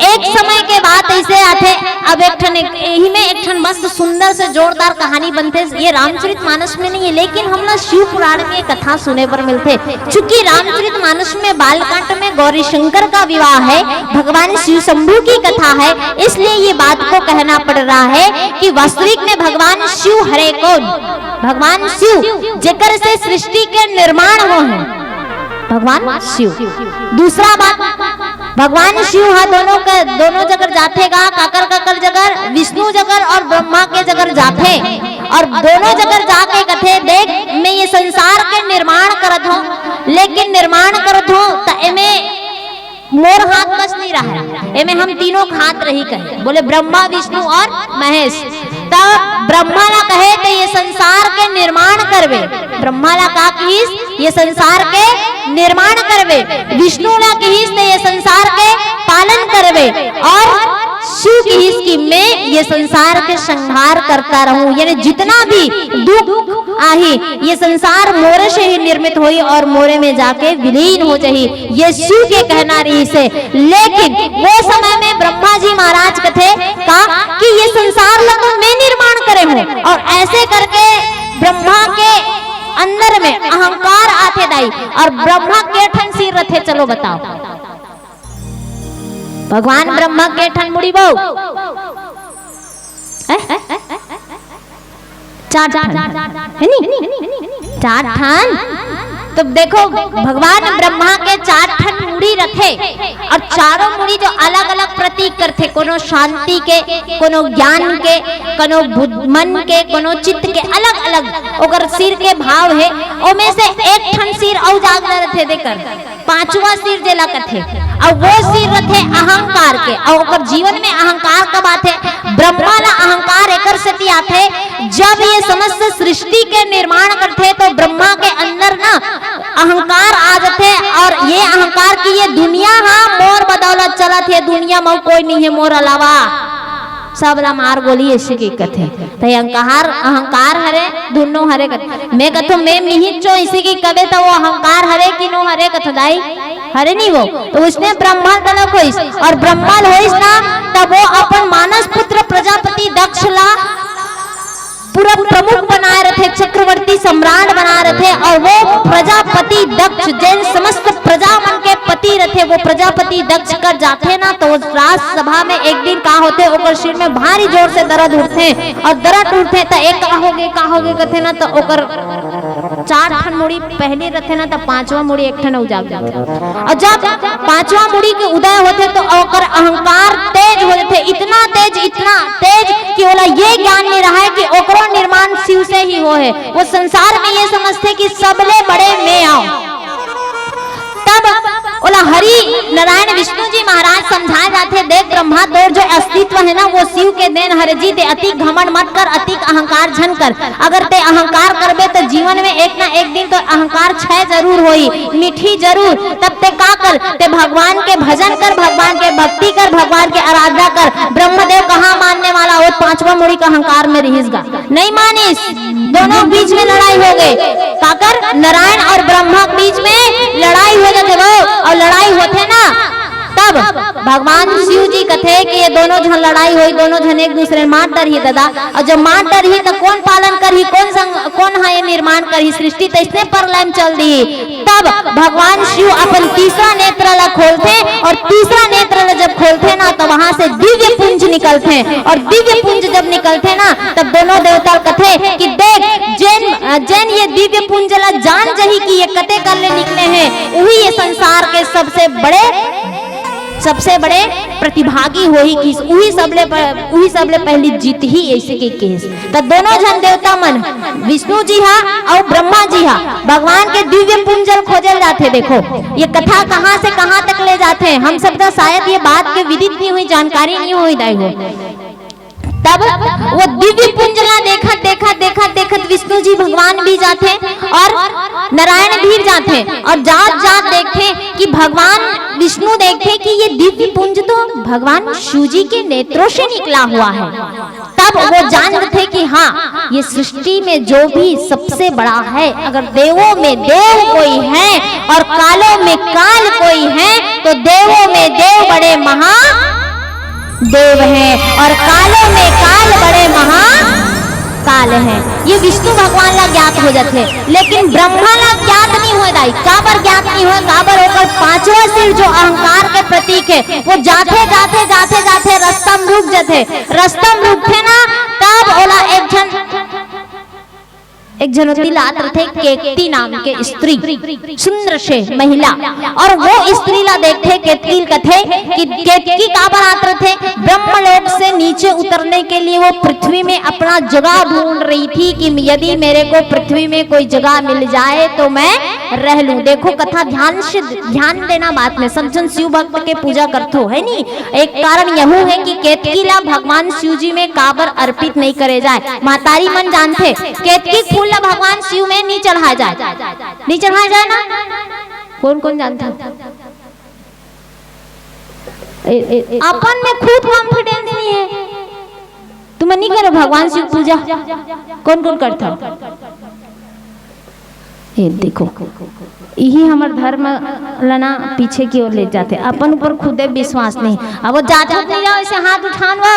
एक समय के बात ऐसे आथे, अब एक ठन, एक, यही में एक ठन मस्त सुंदर से जोरदार कहानी बनथे। ये रामचरित मानस में नहीं है, लेकिन हमला शिव पुराण में कथा सुने बर मिलथे। चूंकि रामचरित मानस में बालकांड में गौरी शंकर का विवाह है, भगवान शिव शंभू की कथा है, इसलिए ये बात को कहना पड़ रहा है कि वास्तविक में भगवान शिव हरे कौन? भगवान शिव, जेकर से सृष्टि के निर्माण हो है। भगवान शिव। दूसरा बात, भगवान शिव हा दोनों के, दोनों जगह जाथे गा, काकर काकर जगह, विष्णु जगह और ब्रह्मा के जगह जाथे। और दोनों जगह जाके कथे, "देख, मैं ये संसार के निर्माण करत हूँ, लेकिन निर्माण करत हूँ त एमे मोर हाथ बस नहीं रहा, एमे हम तीनों के हाथ रही," कहे। बोले, "ब्रह्मा, विष्णु और महेश।" तब ब्रह्मा ला कहे, "तो ये संसार के निर्माण करबे।" ब्रह्मा ला का कहिस? "ये संसार के निर्माण करबे।" विष्णु ला कहिस, "तो ये संसार के पालन करबे।" और शिव कहिस कि मैं ये संसार के संहार करता रहूं, यानी जितना भी दुख आही, ये संसार मोरे से ही निर्मित होई और मोरे में जाके विलीन हो जाही। ये शिव के कहना रहिस हे। लेकिन वो समय में ब्रह्मा जी महाराज कथे का कि ये संसार ला तो मैं निर्माण करे हूँ, और ऐसे करके ब्रह्मा के अंदर में अहंकार आथे दाई। और ब्रह्मा के ठन सिर रथे, चलो बताओ, भगवान ब्रह्मा के ठन मुड़ी बो? हैं? चार ठन, है नी? चार ठन। तो देखो, भगवान ब्रह्मा के चार ठन मुड़ी रथे, और चारों मुड़ी जो अलग-अलग प्रतीक करथे, कोनो शांति के, कोनो ज्ञान के, कोनो बुद्ध-, मन के, कोनो चित्त के, अलग-अलग ओकर सिर के भाव हे। ओमे से एक ठन सिर अउ जागना रथे, देकर पांचवा सिर जेला कथे, अउ वो सिर रथे अहंकार के। अउ ओकर जीवन में अहंकार कब आथे? ब्रह्मा ला अहंकार एकर सेती आथे, जब ये समस्त सृष्टि के निर्माण करथे तो ब्रह्मा के अंदर ना अहंकार आ जाथे, और ये अहंकार की ये दुनिया हा मोर बदौलत चलत हे, दुनिया में कोई नहीं है मोर अलावा। सब ला मार गोली ऐसे की कथे। त ये अहंकार, अहंकार हरे, दुनो हरे कथे। मैं कथो, मैं मिहित चो ऐसे की कबे त वो अहंकार हरे कि नो हरे कथो दाई? हरे नहीं वो। तो उसने ब्रह्मा तलक होइस, और ब्रह्मा होइस ना, तब वो अपन मानस पुत्र प्रजापति दक्ष ला पूरा प्रमुख बनाए रथे, चक्रवर्ती सम्राट बनाए रथे, और वो प्रजापति दक्ष, जेन समस्त प्रजा मन के पति रथे, वो प्रजापति दक्ष कर जाथे ना, तो वो राजसभा में एक दिन का होथे, ओकर सिर में भारी जोर से दर्द उठथे, और दर्द उठथे त एक का होगे, का होगे कथे ना, त ओकर चार ठन मुड़ी पहली रथे ना, त पांचवा मुड़ी एक ठन अउ जाग जाथे। और जब पांचवा मुड़ी के उदय होथे, तो ओकर अहंकार तेज हो जाथे, इतना तेज, इतना तेज कि ओला ये ज्ञान नहीं रहा है कि ओकरो निर्माण शिव से ही हो है। वो संसार में ये समझथे कि सबले बड़े मैं आऊं। तब ओला हरि नारायण विष्णु जी महाराज समझाए जाथे, "देख ब्रह्मा, तोर जो अस्तित्व है ना, वो शिव के देन हरे जी। ते अतिक घमंड मत कर, अतिक अहंकार झन कर। अगर ते अहंकार करबे, तो जीवन में एक ना एक दिन तो अहंकार क्षय जरूर होई, मिठी जरूर। तब ते का कर, ते भगवान के भजन कर, भगवान के भक्ति कर, भगवान के आराधना कर।" ब्रह्मदेव कहाँ मानने वाला हो, पांचवा मुड़ी का अहंकार में रिहिस गा, नहीं मानिस। दोनों के बीच में लड़ाई हो गई। काकर? नारायण और ब्रह्मा के बीच में लड़ाई हो जाथे वो, और लड़ाई होथे ना, तब भगवान शिव जी कथे कि ये दोनों झन लड़ाई होई, दोनों झन एक दूसरे मार डरही दादा, और जब मार डरही त कौन पालन करही, कौन संग, कौन हा ये निर्माण करही सृष्टि, त इसने प्रलय में चल दी। तब भगवान शिव अपन तीसरा नेत्र ला खोलथे, और तीसरा नेत्र ला जब खोलथे ना, तो वहां से दिव्य पुंज निकलथे, और दिव्य पुंज जब निकलथे ना, तब दोनों देवता कथे कि देख, जेन, जेन ये दिव्य पुंज ला जान जही कि ये कते कर ले निकले हैं, वही ये संसार के सबसे बड़े, सबसे बड़े प्रतिभागी होही कि उही सबले प-, उही सबले पहली जीत ही ऐसे के केस। त दोनों झन देवता मन, विष्णु जी हा अउ ब्रह्मा जी हा, भगवान के दिव्य पुंज ल खोजल जाथे। देखो, ये कथा कहाँ से कहाँ तक ले जाथे, हम सब का शायद ये बात के विदित नहीं हुई, जानकारी नहीं हुई दाई हो। तब वो दिव्य पुंज ला देखत, देखत, देखत, देखत विष्णु जी भगवान भी जाथे और नारायण भी जाथे और जात, जात देखथे कि भगवान विष्णु देखथे कि ये दिव्य पुंज तो भगवान शिव जी के नेत्रों से निकला हुआ है। तब वो जानथे कि हाँ, ये सृष्टि में जो भी सबसे बड़ा है, अगर देवों में देव कोई है और कालों में काल कोई है, तो देवों में देव बड़े महादेव हैं और कालों में काल बड़े महाकाल हैं। ये विष्णु भगवान ला ज्ञात हो जाथे, लेकिन ब्रह्मा ला ज्ञात नहीं होय दाई। काबर ज्ञात नहीं होय? काबर ओकर पांचवा सिर जो अहंकार के प्रतीक है, वो जाथे, जाथे, जाथे, जाथे रस्ता में रुक जाथे। रस्ता में रुकथे ना, तब ओला एक झन एक झन ओती ला आत रथे केतकी नाम के स्त्री, सुंदर से महिला, और वो स्त्री ला देखथे केतकी ल कथे कि केतकी काबर आत रथे? ब्रह्मलोक से नीचे उतरने के लिए वो पृथ्वी में अपना जगह ढूंढ रही थी कि यदि मेरे को पृथ्वी में कोई जगह मिल जाए तो मैं रह लूं। देखो कथा ध्यान से, ध्यान देना बात में, सब झन शिव भक्त के पूजा करथो, है नी? एक कारण यहू है कि केतकी ला भगवान शिव जी में काबर अर्पित नहीं करे जाए। महतारी मन जानथे, केतकी फूल ला भगवान शिव में नहीं चढ़ाए जाए, नहीं चढ़ाए जाए ना। कौन कौन जानथे? ए, ए, ए, अपन में खुद confidence नहीं है, तुम नहीं करो भगवान शिव पूजा। कौन कौन करथा? ये देखो, यही हमर धर्म ला ना पीछे की ओर ले जाथे। अपन ऊपर खुदे विश्वास नहीं। अब वो जात होत नहीं जाओ, ऐसे हाथ उठान वो।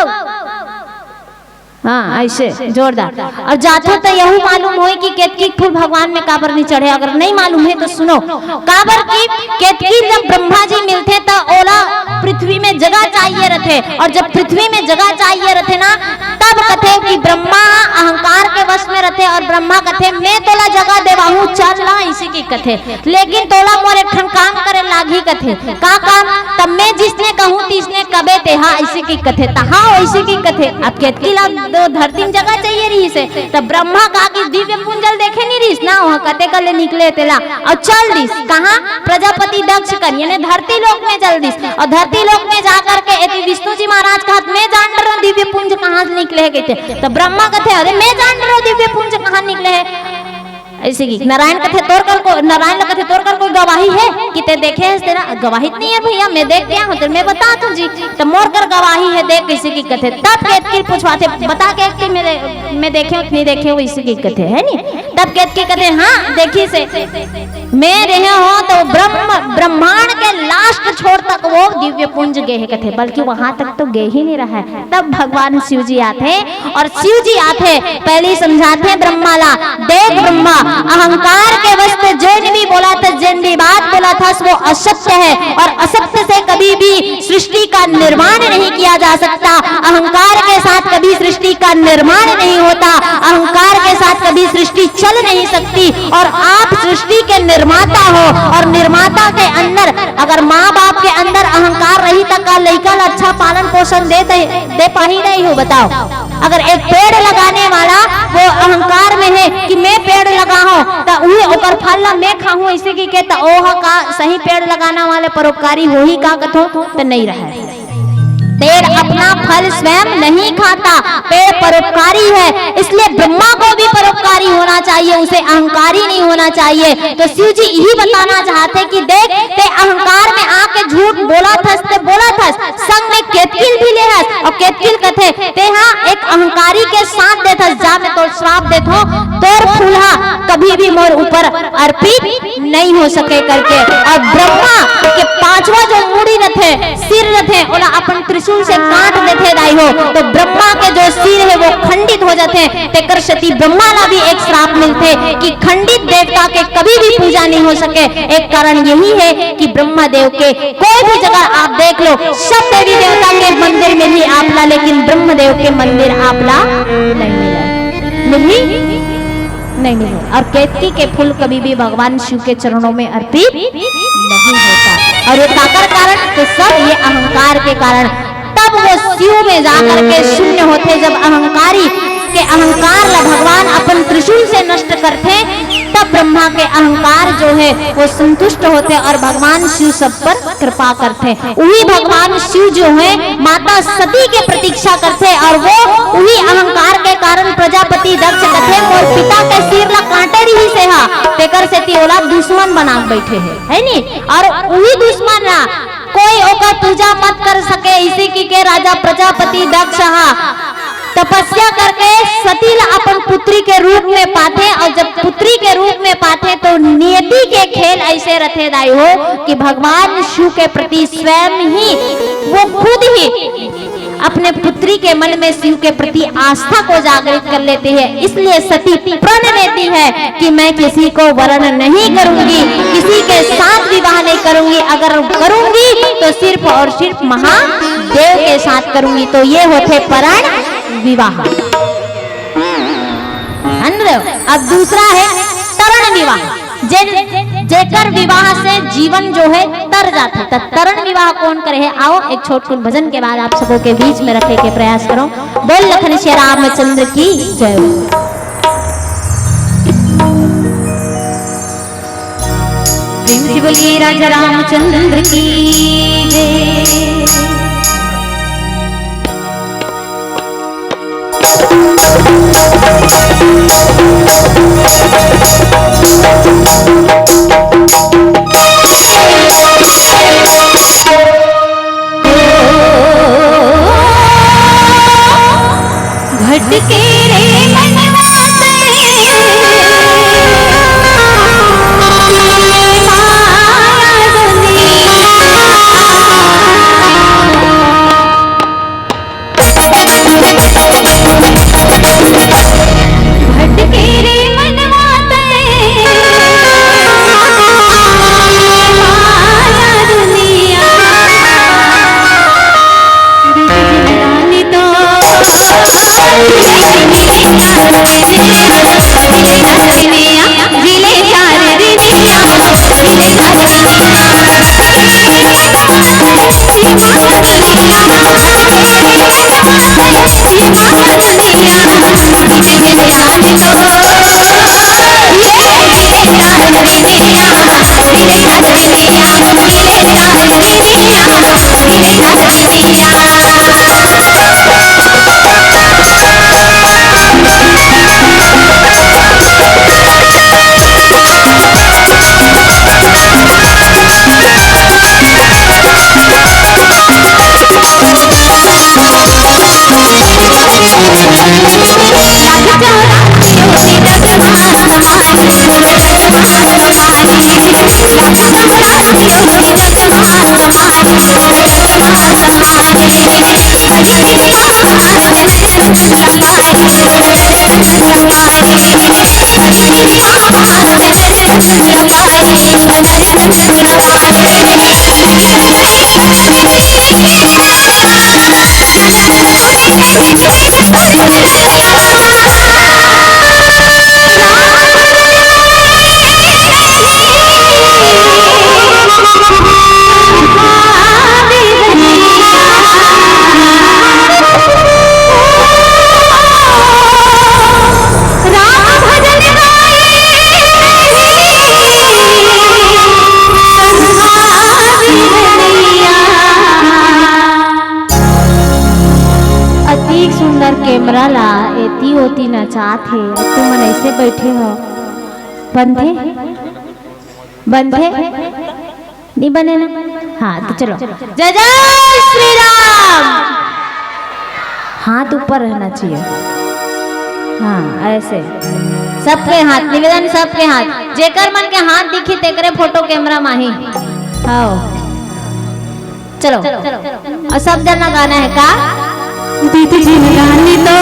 हाँ, ऐसे जोरदार। और जाथो तो यहू मालूम होए कि केतकी फूल भगवान में काबर नहीं चढ़े। अगर नहीं मालूम है तो सुनो, काबर कि केतकी जब ब्रह्मा जी मिलथे तो ओला पृथ्वी में जगह चाहिए रथे, और जब पृथ्वी में जगह चाहिए रथे ना, तब कथे कि ब्रह्मा अहंकार के वश में रथे और ब्रह्मा कथे, "मैं तोला जगह देवाहूँ, चल ला," इसी की कथे। "लेकिन तोला मोर एक ठन काम करे लागही," कथे। "का काम?" "तब मैं जिसने कहूँ तिसने कबे तेहा," इसी की कथे। "तहाँ," इसी की कथे। अब केतकी ला तो धरती में जगह चाहिए रहिसे, तब ब्रह्मा का कि दिव्य पुंज ल देखे नहीं रहिस ना, वहाँ कते कर ले निकले तेला, और चल दिस। कहाँ? प्रजापति दक्ष कर, यानी धरती लोक में चल दिस। और धरती लोक में जा करके एती विष्णु जी महाराज कहत, "मैं जान रहा हूँ दिव्य पुंज कहाँ से निकले है," कहते। तो ब्रह्मा कहते, "अरे मैं जान रहा हूँ दिव्य पुंज कहाँ निकले है।" ऐसे की नारायण कथे, "तोर कर को, नारायण ल कथे, तोर कर कोई गवाही है कि ते देखे है तेला?" "गवाही तो नहीं है भैया, मैं देख गया हूँ, तो मैं बता तू जी, तो मोर कर गवाही है, देख," इसी की कथे। तब केतकी पूछवाथे, "बता केतकी, मैं देखे हूँ कि नहीं देखे हूँ," इसी की कथे, है नी? तब केतकी कथे, "हाँ, देखिसे, मैं रहे हो तो ब्रह्म, ब्रह्मांड के last छोर तक वो दिव्य पुंज गे है," कथे, "बल्कि वहां तक तो गे ही नहीं रहा है।" तब भगवान शिव जी आथे और शिव जी आथे, पहले ही समझाथे ब्रह्मा ला, "देख ब्रह्मा, अहंकार के वश से जेन भी बोला था, जेन भी बात बोला था, वो असत्य है, और असत्य से कभी भी सृष्टि का निर्माण नहीं किया जा सकता। अहंकार के साथ कभी सृष्टि का निर्माण नहीं होता, अहंकार के साथ कभी सृष्टि चल नहीं सकती। और आप सृष्टि के निर्माता हो, और निर्माता के अंदर अगर माँ बाप के अंदर अहंकार रही तो का लइका ला अच्छा पालन पोषण दे, दे, दे पाही नहीं हो, बताओ?" अगर एक पेड़ लगाने वाला वो अहंकार में है कि मैं पेड़ लगाहूं, तो उही ओकर फल ला मैं खाहूं, इसी की के, तो ओह का सही पेड़ लगाने वाले परोपकारी होही का कथो? तो नहीं रहे। पेड़ अपना फल स्वयं नहीं खाता, पेड़ परोपकारी है, इसलिए ब्रह्मा को भी परोपकारी होना चाहिए, उसे अहंकारी नहीं होना चाहिए। तो शिव जी यही बताना चाहते कि देख, ते अहंकार में आके झूठ बोला थस, ते बोला थस, संग में केतकी ल भी ले हस, और केतकी ल कथे, "ते हा एक अहंकारी के साथ देथस, जा मैं तोर श्राप देथो, तोर फूल हा कभी भी मोर ऊपर अर्पित नहीं हो सके," करके। और ब्रह्मा के पांचवा जो मुड़ी रथे, सिर रथे, ओला अपन त्रिशूल से काट देथे दाई हो, तो ब्रह्मा के जो सिर है वो खंडित हो जाथे। तेकर सेती ब्रह्मा ला भी एक श्राप मिलथे कि खंडित देवता के कभी भी पूजा नहीं हो सके। एक कारण यही है कि ब्रह्मा देव के कोई भी जगह आप देख लो, सब देवी देवता के मंदिर मिलही आप ला, लेकिन ब्रह्मदेव के मंदिर आप ला नहीं मिलही, नहीं मिलही। और केतकी के फूल कभी भी भगवान शिव के चरणों में अर्पित नहीं होता। और ये काकर कारण? तो सब ये अहंकार के कारण। तब वो शिव में जाकर के शून्य होथे। जब अहंकारी के अहंकार ला भगवान अपन त्रिशूल से नष्ट करथे, तब ब्रह्मा के अहंकार जो है वो संतुष्ट होथे और भगवान शिव सब पर कृपा करथे। उही भगवान शिव जो है माता सती के प्रतीक्षा करथे और वो उही अहंकार के कारण प्रजापति दक्ष कथे, "मोर पिता के सिर ला काटे रहिसे हा, तेकर सेती ओला दुश्मन बना के बैठे हे," है नी? और उही दुश्मन ला कोई ओकर पूजा मत कर सके, इसी की के राजा प्रजापति दक्ष हा तपस्या करके सती ला अपन पुत्री के रूप में पाथे, और जब पुत्री के रूप में पाथे तो नियति के खेल ऐसे रथे दाई हो कि भगवान शिव के प्रति स्वयं ही वो खुद ही अपने पुत्री के मन में शिव के प्रति आस्था को जागृत कर लेते हैं। इसलिए सती प्रण लेती है कि मैं किसी को वरण नहीं करूंगी, किसी के साथ विवाह नहीं करूंगी, अगर करूंगी तो सिर्फ और सिर्फ महादेव के साथ करूंगी। तो ये होथे प्रण विवाह। जान रहे हो? अब दूसरा है तरण विवाह, जे, जेकर विवाह से जीवन जो है तर जाथे। त तरण विवाह कौन करे है? आओ, एक छोटकुन भजन के बाद आप सबों के बीच में रखे के प्रयास करो। बोल लखन श्री रामचंद्र की जय। प्रेम से बोलिए राजा रामचंद्र की जय। भटके रे मनवा तन, माया दुनिया। भटके रे मनवा तन, माया दुनिया। रानी तो जिले चार दिनिया। अति सुंदर कैमरा ला एती ओती नचात हे, तुमन ऐसे बैठे हो। बनथे? बनथे? नहीं बने ना? हाँ, तो चलो। जय जय श्री राम। हाथ ऊपर रहना चाहिए। हाँ, ऐसे। सबके हाथ, निवेदन, सबके हाथ। जेकर मन के हाथ दिखी, तेकरे फोटो कैमरा माही। आओ। चलो। और सब जना गाना है का? दीदी जी ने गानी तो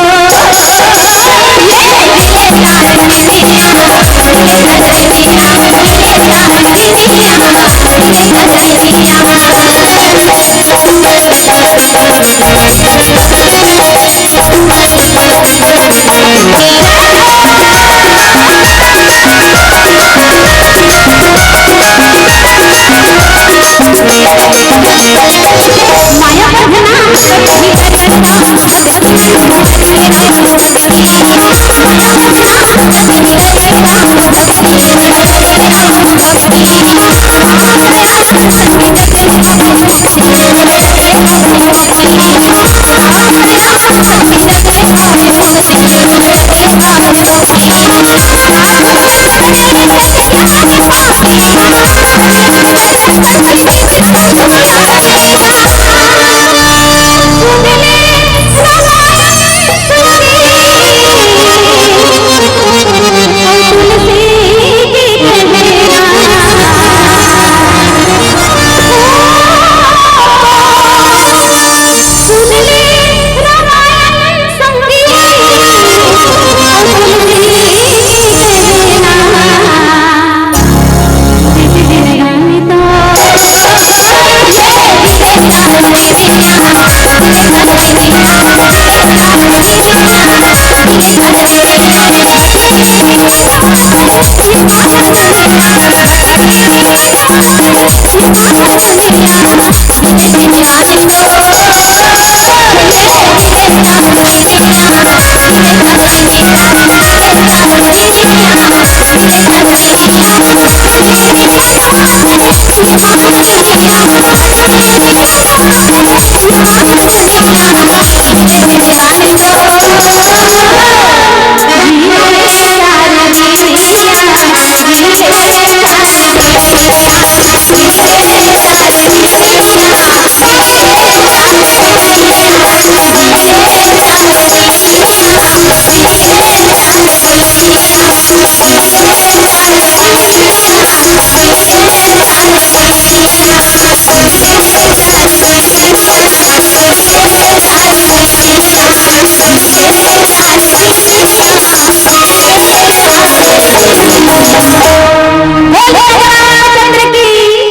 बोलो रामचंद्र की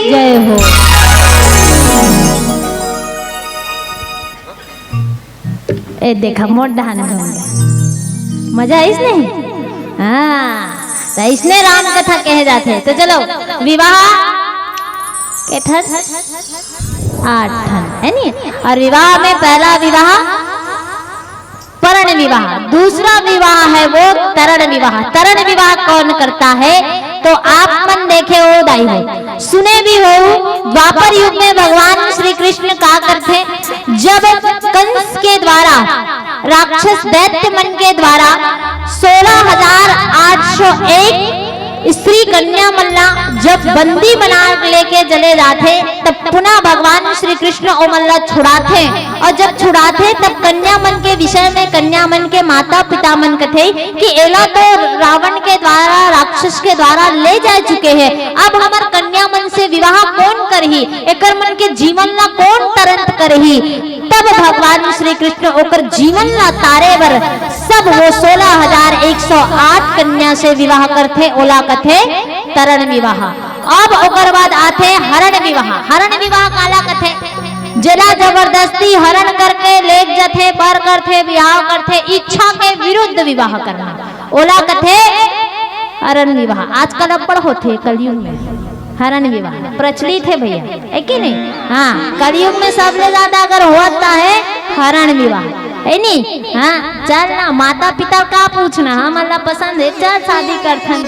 जय हो। ए देखा, मोर डहान घूम गया। मजा आइस नहीं? हाँ, तो इसने राम कथा कहे जाते। तो चलो, विवाह के ठन? आठ ठन, है नी? और विवाह में पहला विवाह परण विवाह, दूसरा विवाह है वो तरण विवाह। तरण विवाह कौन करता है, तो आप मन देखे हो दाई हो, सुने भी हो, द्वापर युग में भगवान श्री कृष्ण का करथे, जब कंस के द्वारा, राक्षस दैत्य मन के द्वारा सोलह हजार आठ सौ एक स्त्री कन्या मन ला जब बंदी बना लेके चले जाथे, तब पुनः भगवान श्री कृष्ण ओमन ला छुड़ाथे। और जब छुड़ाथे, तब कन्या मन के विषय में कन्या मन के माता पिता मन कथे कि एला तो रावण के द्वारा, राक्षस के द्वारा ले जा चुके हैं, अब हमर कन्या मन से विवाह कौन करही, एकर मन के जीवन ला कौन तरंत करही। तब भगवान श्री कृष्ण ओकर जीवन ला तारे बर सब वो सोलह हजार एक सौ आठ कन्या से विवाह करथे, ओला कथे तरण विवाह। अब ओकर बाद आथे हरण विवाह। हरण विवाह काला कथे? जेला जबरदस्ती हरण करके लेग जथे, बर करथे, विवाह करथे, इच्छा के विरुद्ध विवाह करना, ओला कथे हरण विवाह। आजकल अब्बड़ होथे कलयुग में। हरण विवाह प्रचलित है भैया, है कि नहीं? हाँ, कलयुग में सबले ज्यादा अगर होता है हरण विवाह, है नी? हाँ, चल ना, माता पिता का पूछना, हमन ला पसंद है, चल शादी करथन,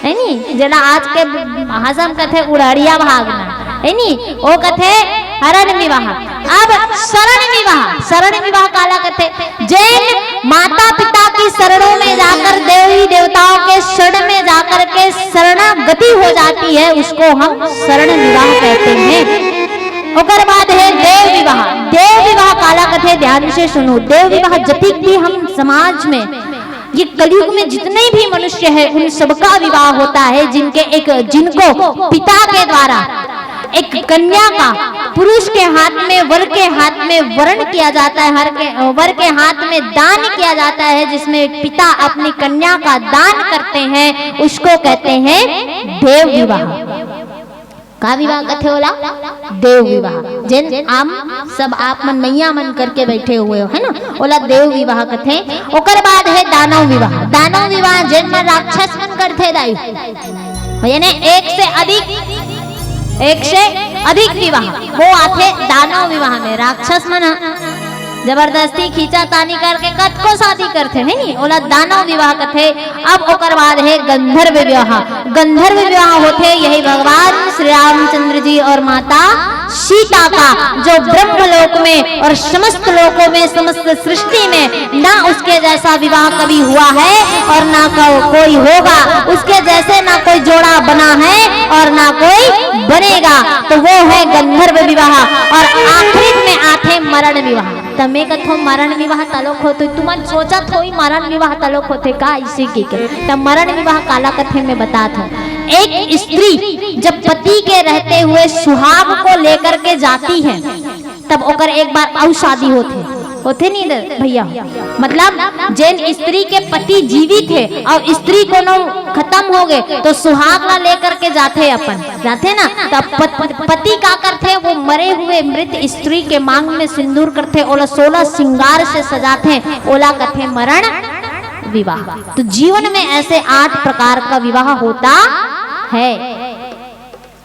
है नी? जेला आज के भाषा में कथे उड़ाड़िया भागना, है नी? वो कथे हरण विवाह। अब शरण विवाह, शरण विवाह काला कथे? जेन माता पिता की शरणों में जाकर, देवी देवताओं के शरण में जाकर के शरणागति हो जाती है, उसको हम शरण विवाह कहते हैं। ओकर बाद है देव विवाह। देव विवाह काला कथे? ध्यान से सुनो, देव विवाह जतिक भी हम समाज में, ये कलयुग में जितने भी मनुष्य है, उन सबका विवाह होता है, जिनके एक, जिनको पिता के द्वारा एक कन्या का पुरुष के हाथ में, वर के हाथ में वरण किया जाता है, हर के, वर के हाथ में दान किया जाता है, जिसमें पिता अपनी कन्या का दान करते हैं, उसको कहते हैं देव विवाह। का विवाह कथे ओला? देव विवाह। जेन आम सब आप मन मइया मन करके बैठे हुए हो, है ना, ओला देव विवाह कथे। ओकर बाद है दानव विवाह। दानव विवाह जेन मन राक्षस मन करथे दाई, यानी एक से अधिक, एक से अधिक विवाह, वो आथे दानव विवाह में। राक्षस मन ह जबरदस्ती खींचा तानी करके कतको शादी करथे, है नी, ओला दानव विवाह कथे। अब ओकर बाद है गंधर्व विवाह। गंधर्व विवाह होथे यही भगवान श्री रामचंद्र जी और माता सीता का, जो ब्रह्मलोक में और समस्त लोकों में, समस्त सृष्टि में ना उसके जैसा विवाह कभी हुआ है और ना को-, कोई होगा। उसके जैसे ना कोई जोड़ा बना है और ना कोई बनेगा। तो वो है गंधर्व विवाह। और आखिरी में आथे मरण विवाह। त मैं कथों मरण विवाह तलोक होथे, तुमन सोचत होई मरण विवाह तलोक होथे का इसी की के। त मरण विवाह काला कथे मैं बतात हूँ। एक स्त्री जब पति के रहते हुए सुहाग को लेकर के जाती है, तब ओकर एक बार अउ शादी होथे, होथे नी दे भैया? मतलब जेन स्त्री के पति जीवित है और स्त्री कोनो खत्म हो गए तो सुहाग ला लेकर के जाथे अपन, जाथे ना, तब पत-, पति का करथे? वो मरे हुए मृत स्त्री के मांग में सिंदूर करथे, ओला सोलह श्रृंगार से सजाथे, ओला कथे मरण विवाह। तो जीवन में ऐसे आठ प्रकार का विवाह होता है।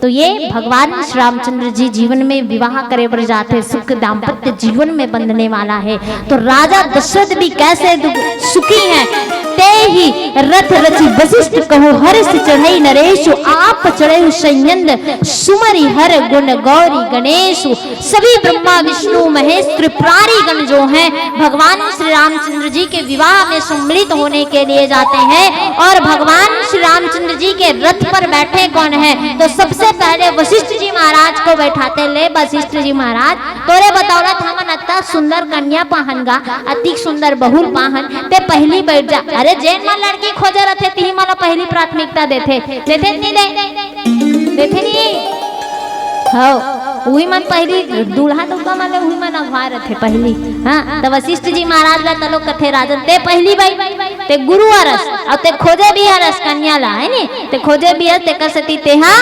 तो ये भगवान श्री रामचंद्र जी जीवन में विवाह करे बर जाथे, सुख दाम्पत्य जीवन में बंधने वाला है। तो राजा दशरथ भी कैसे दुख सुखी हैं। ते ही रथ रचि वशिष्ठ कहु हर्ष चढ़ई नरेशु, आप चढ़े सैन्यंद सुमरि हर गुण गौरी गणेशु। सभी ब्रह्मा विष्णु महेश त्रिपुरारी गण जो हैं, भगवान श्री रामचंद्र जी के विवाह में सम्मिलित होने के लिए जाते हैं और भगवान श्री रामचंद्र जी के रथ पर बैठे कौन है? तो सबसे पहले वशिष्ठ जी महाराज को बैठाते। ले वशिष्ठ जी महाराज, तोरे बतौलत हमन अत्ता सुंदर कन्या पाहन गा, अतिक सुंदर बहुल पाहन, ते पहली बैठ जा। अरे जेन मन लड़की खोजे रथे तिही मन ला पहली प्राथमिकता देथे, देथे नहीं दे, देथे नहीं। हव, उही मन पहली दूल्हा डउका मन ले उही मन अगवा रथे पहली। हाँ, त वशिष्ठ जी महाराज ला तलो कथे, राजन ते पहली बइठ, ते गुरु हरस, अउ ते खोजे भी हरस कन्या ला, है नी? ते खोजे भी हरस, तेकर सेती तेहा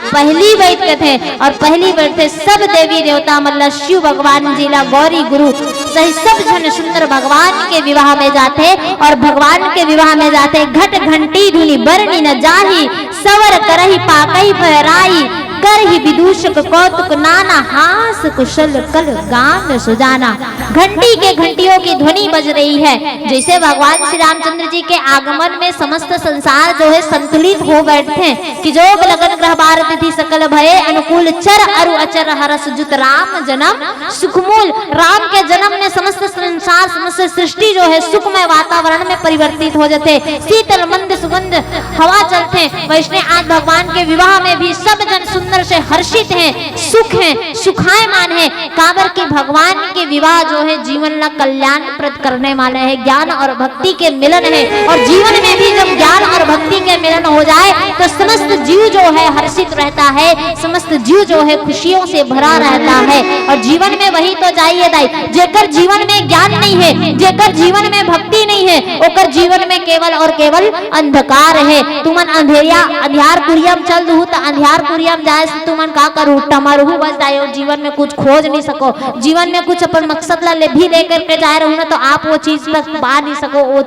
पहली बइठ कथे। अउ पहली बइठथे सब देवी देवता मन ला, शिव भगवान जी ला, गौरी गुरु सही सब झन सुंदर भगवान के विवाह में जाथे। अउ भगवान के विवाह में जाथे, घट घंटी धुनि बरनि न जाही, सवर करहि पाकहि पहराई, करहि विदूषक कौतुक नाना, हास कुशल कल गान सुजाना। घंटी के घंटियों की ध्वनि बज रही है, जैसे भगवान श्री रामचंद्र जी के आगमन में समस्त संसार जो है संतुलित हो बैठथे कि जोग लगन ग्रह बार तिथि सकल भये अनुकूल, चर अरु अचर हरस जुत राम जन्म सुखमूल। राम के जन्म में समस्त संसार, समस्त सृष्टि जो है सुखमय वातावरण में परिवर्तित हो जाथे। शीतल मंद सुगंध हवा चलथे। वैसने आज भगवान के विवाह में भी सब जन सुंदर से हर्षित हैं, सुख हैं, सुखायमान हैं। काबर कि भगवान के विवाह जो है जीवन ला कल्याणप्रद करने वाले हैं, ज्ञान और भक्ति के मिलन है। और जीवन में भी जब ज्ञान और भक्ति के मिलन हो जाए तो समस्त जीव जो है हर्षित रहता है, समस्त जीव जो है खुशियों से भरा रहता है। और जीवन में वही तो चाहिए दाई, जेकर जीवन में ज्ञान नहीं है, जेकर जीवन में भक्ति नहीं है, ओकर जीवन में केवल और केवल अंधकार है। तुमन अंधेरिया, अंधियार कुरिया म चल दुहू त अंधियार कुरिया म जाए से तुमन का करू? टमरहू बस जाए, जीवन में कुछ खोज नहीं सको, जीवन में कुछ अपन मकसद ला ले भी लेकर के जाए रहू ना तो आप वो चीज तक पा नहीं सको, वो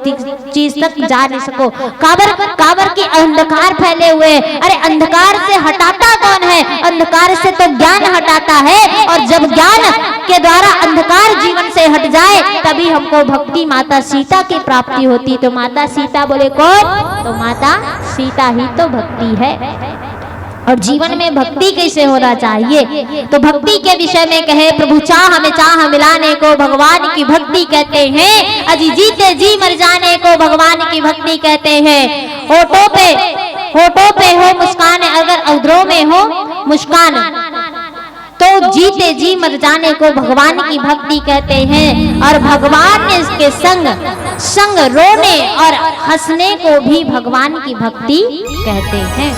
चीज तक जा नहीं सको। काबर, काबर कि अंधकार फैले हुए हैं। अरे अंधकार से हटाता कौन है? अंधकार से तो ज्ञान हटाता है। और जब ज्ञान के द्वारा अंधकार जीवन से हट जाए तभी हमको भक्ति माता सीता की प्राप्ति होती। तो माता सीता बोले कौन? तो माता सीता ही तो भक्ति है। और जीवन में भक्ति कैसे होना चाहिए? तो भक्ति के विषय में कहे, प्रभु चाह में चाह मिलाने को भगवान की भक्ति कहते हैं। अजी जीते जी मर जाने को भगवान की भक्ति कहते हैं। होठों पे, होठों पे हो मुस्कान अगर उदरों में हो मुस्कान, तो जीते जी मर जाने को भगवान की भक्ति कहते हैं। और भगवान के संग संग रोने और हंसने को भी भगवान की भक्ति कहते हैं।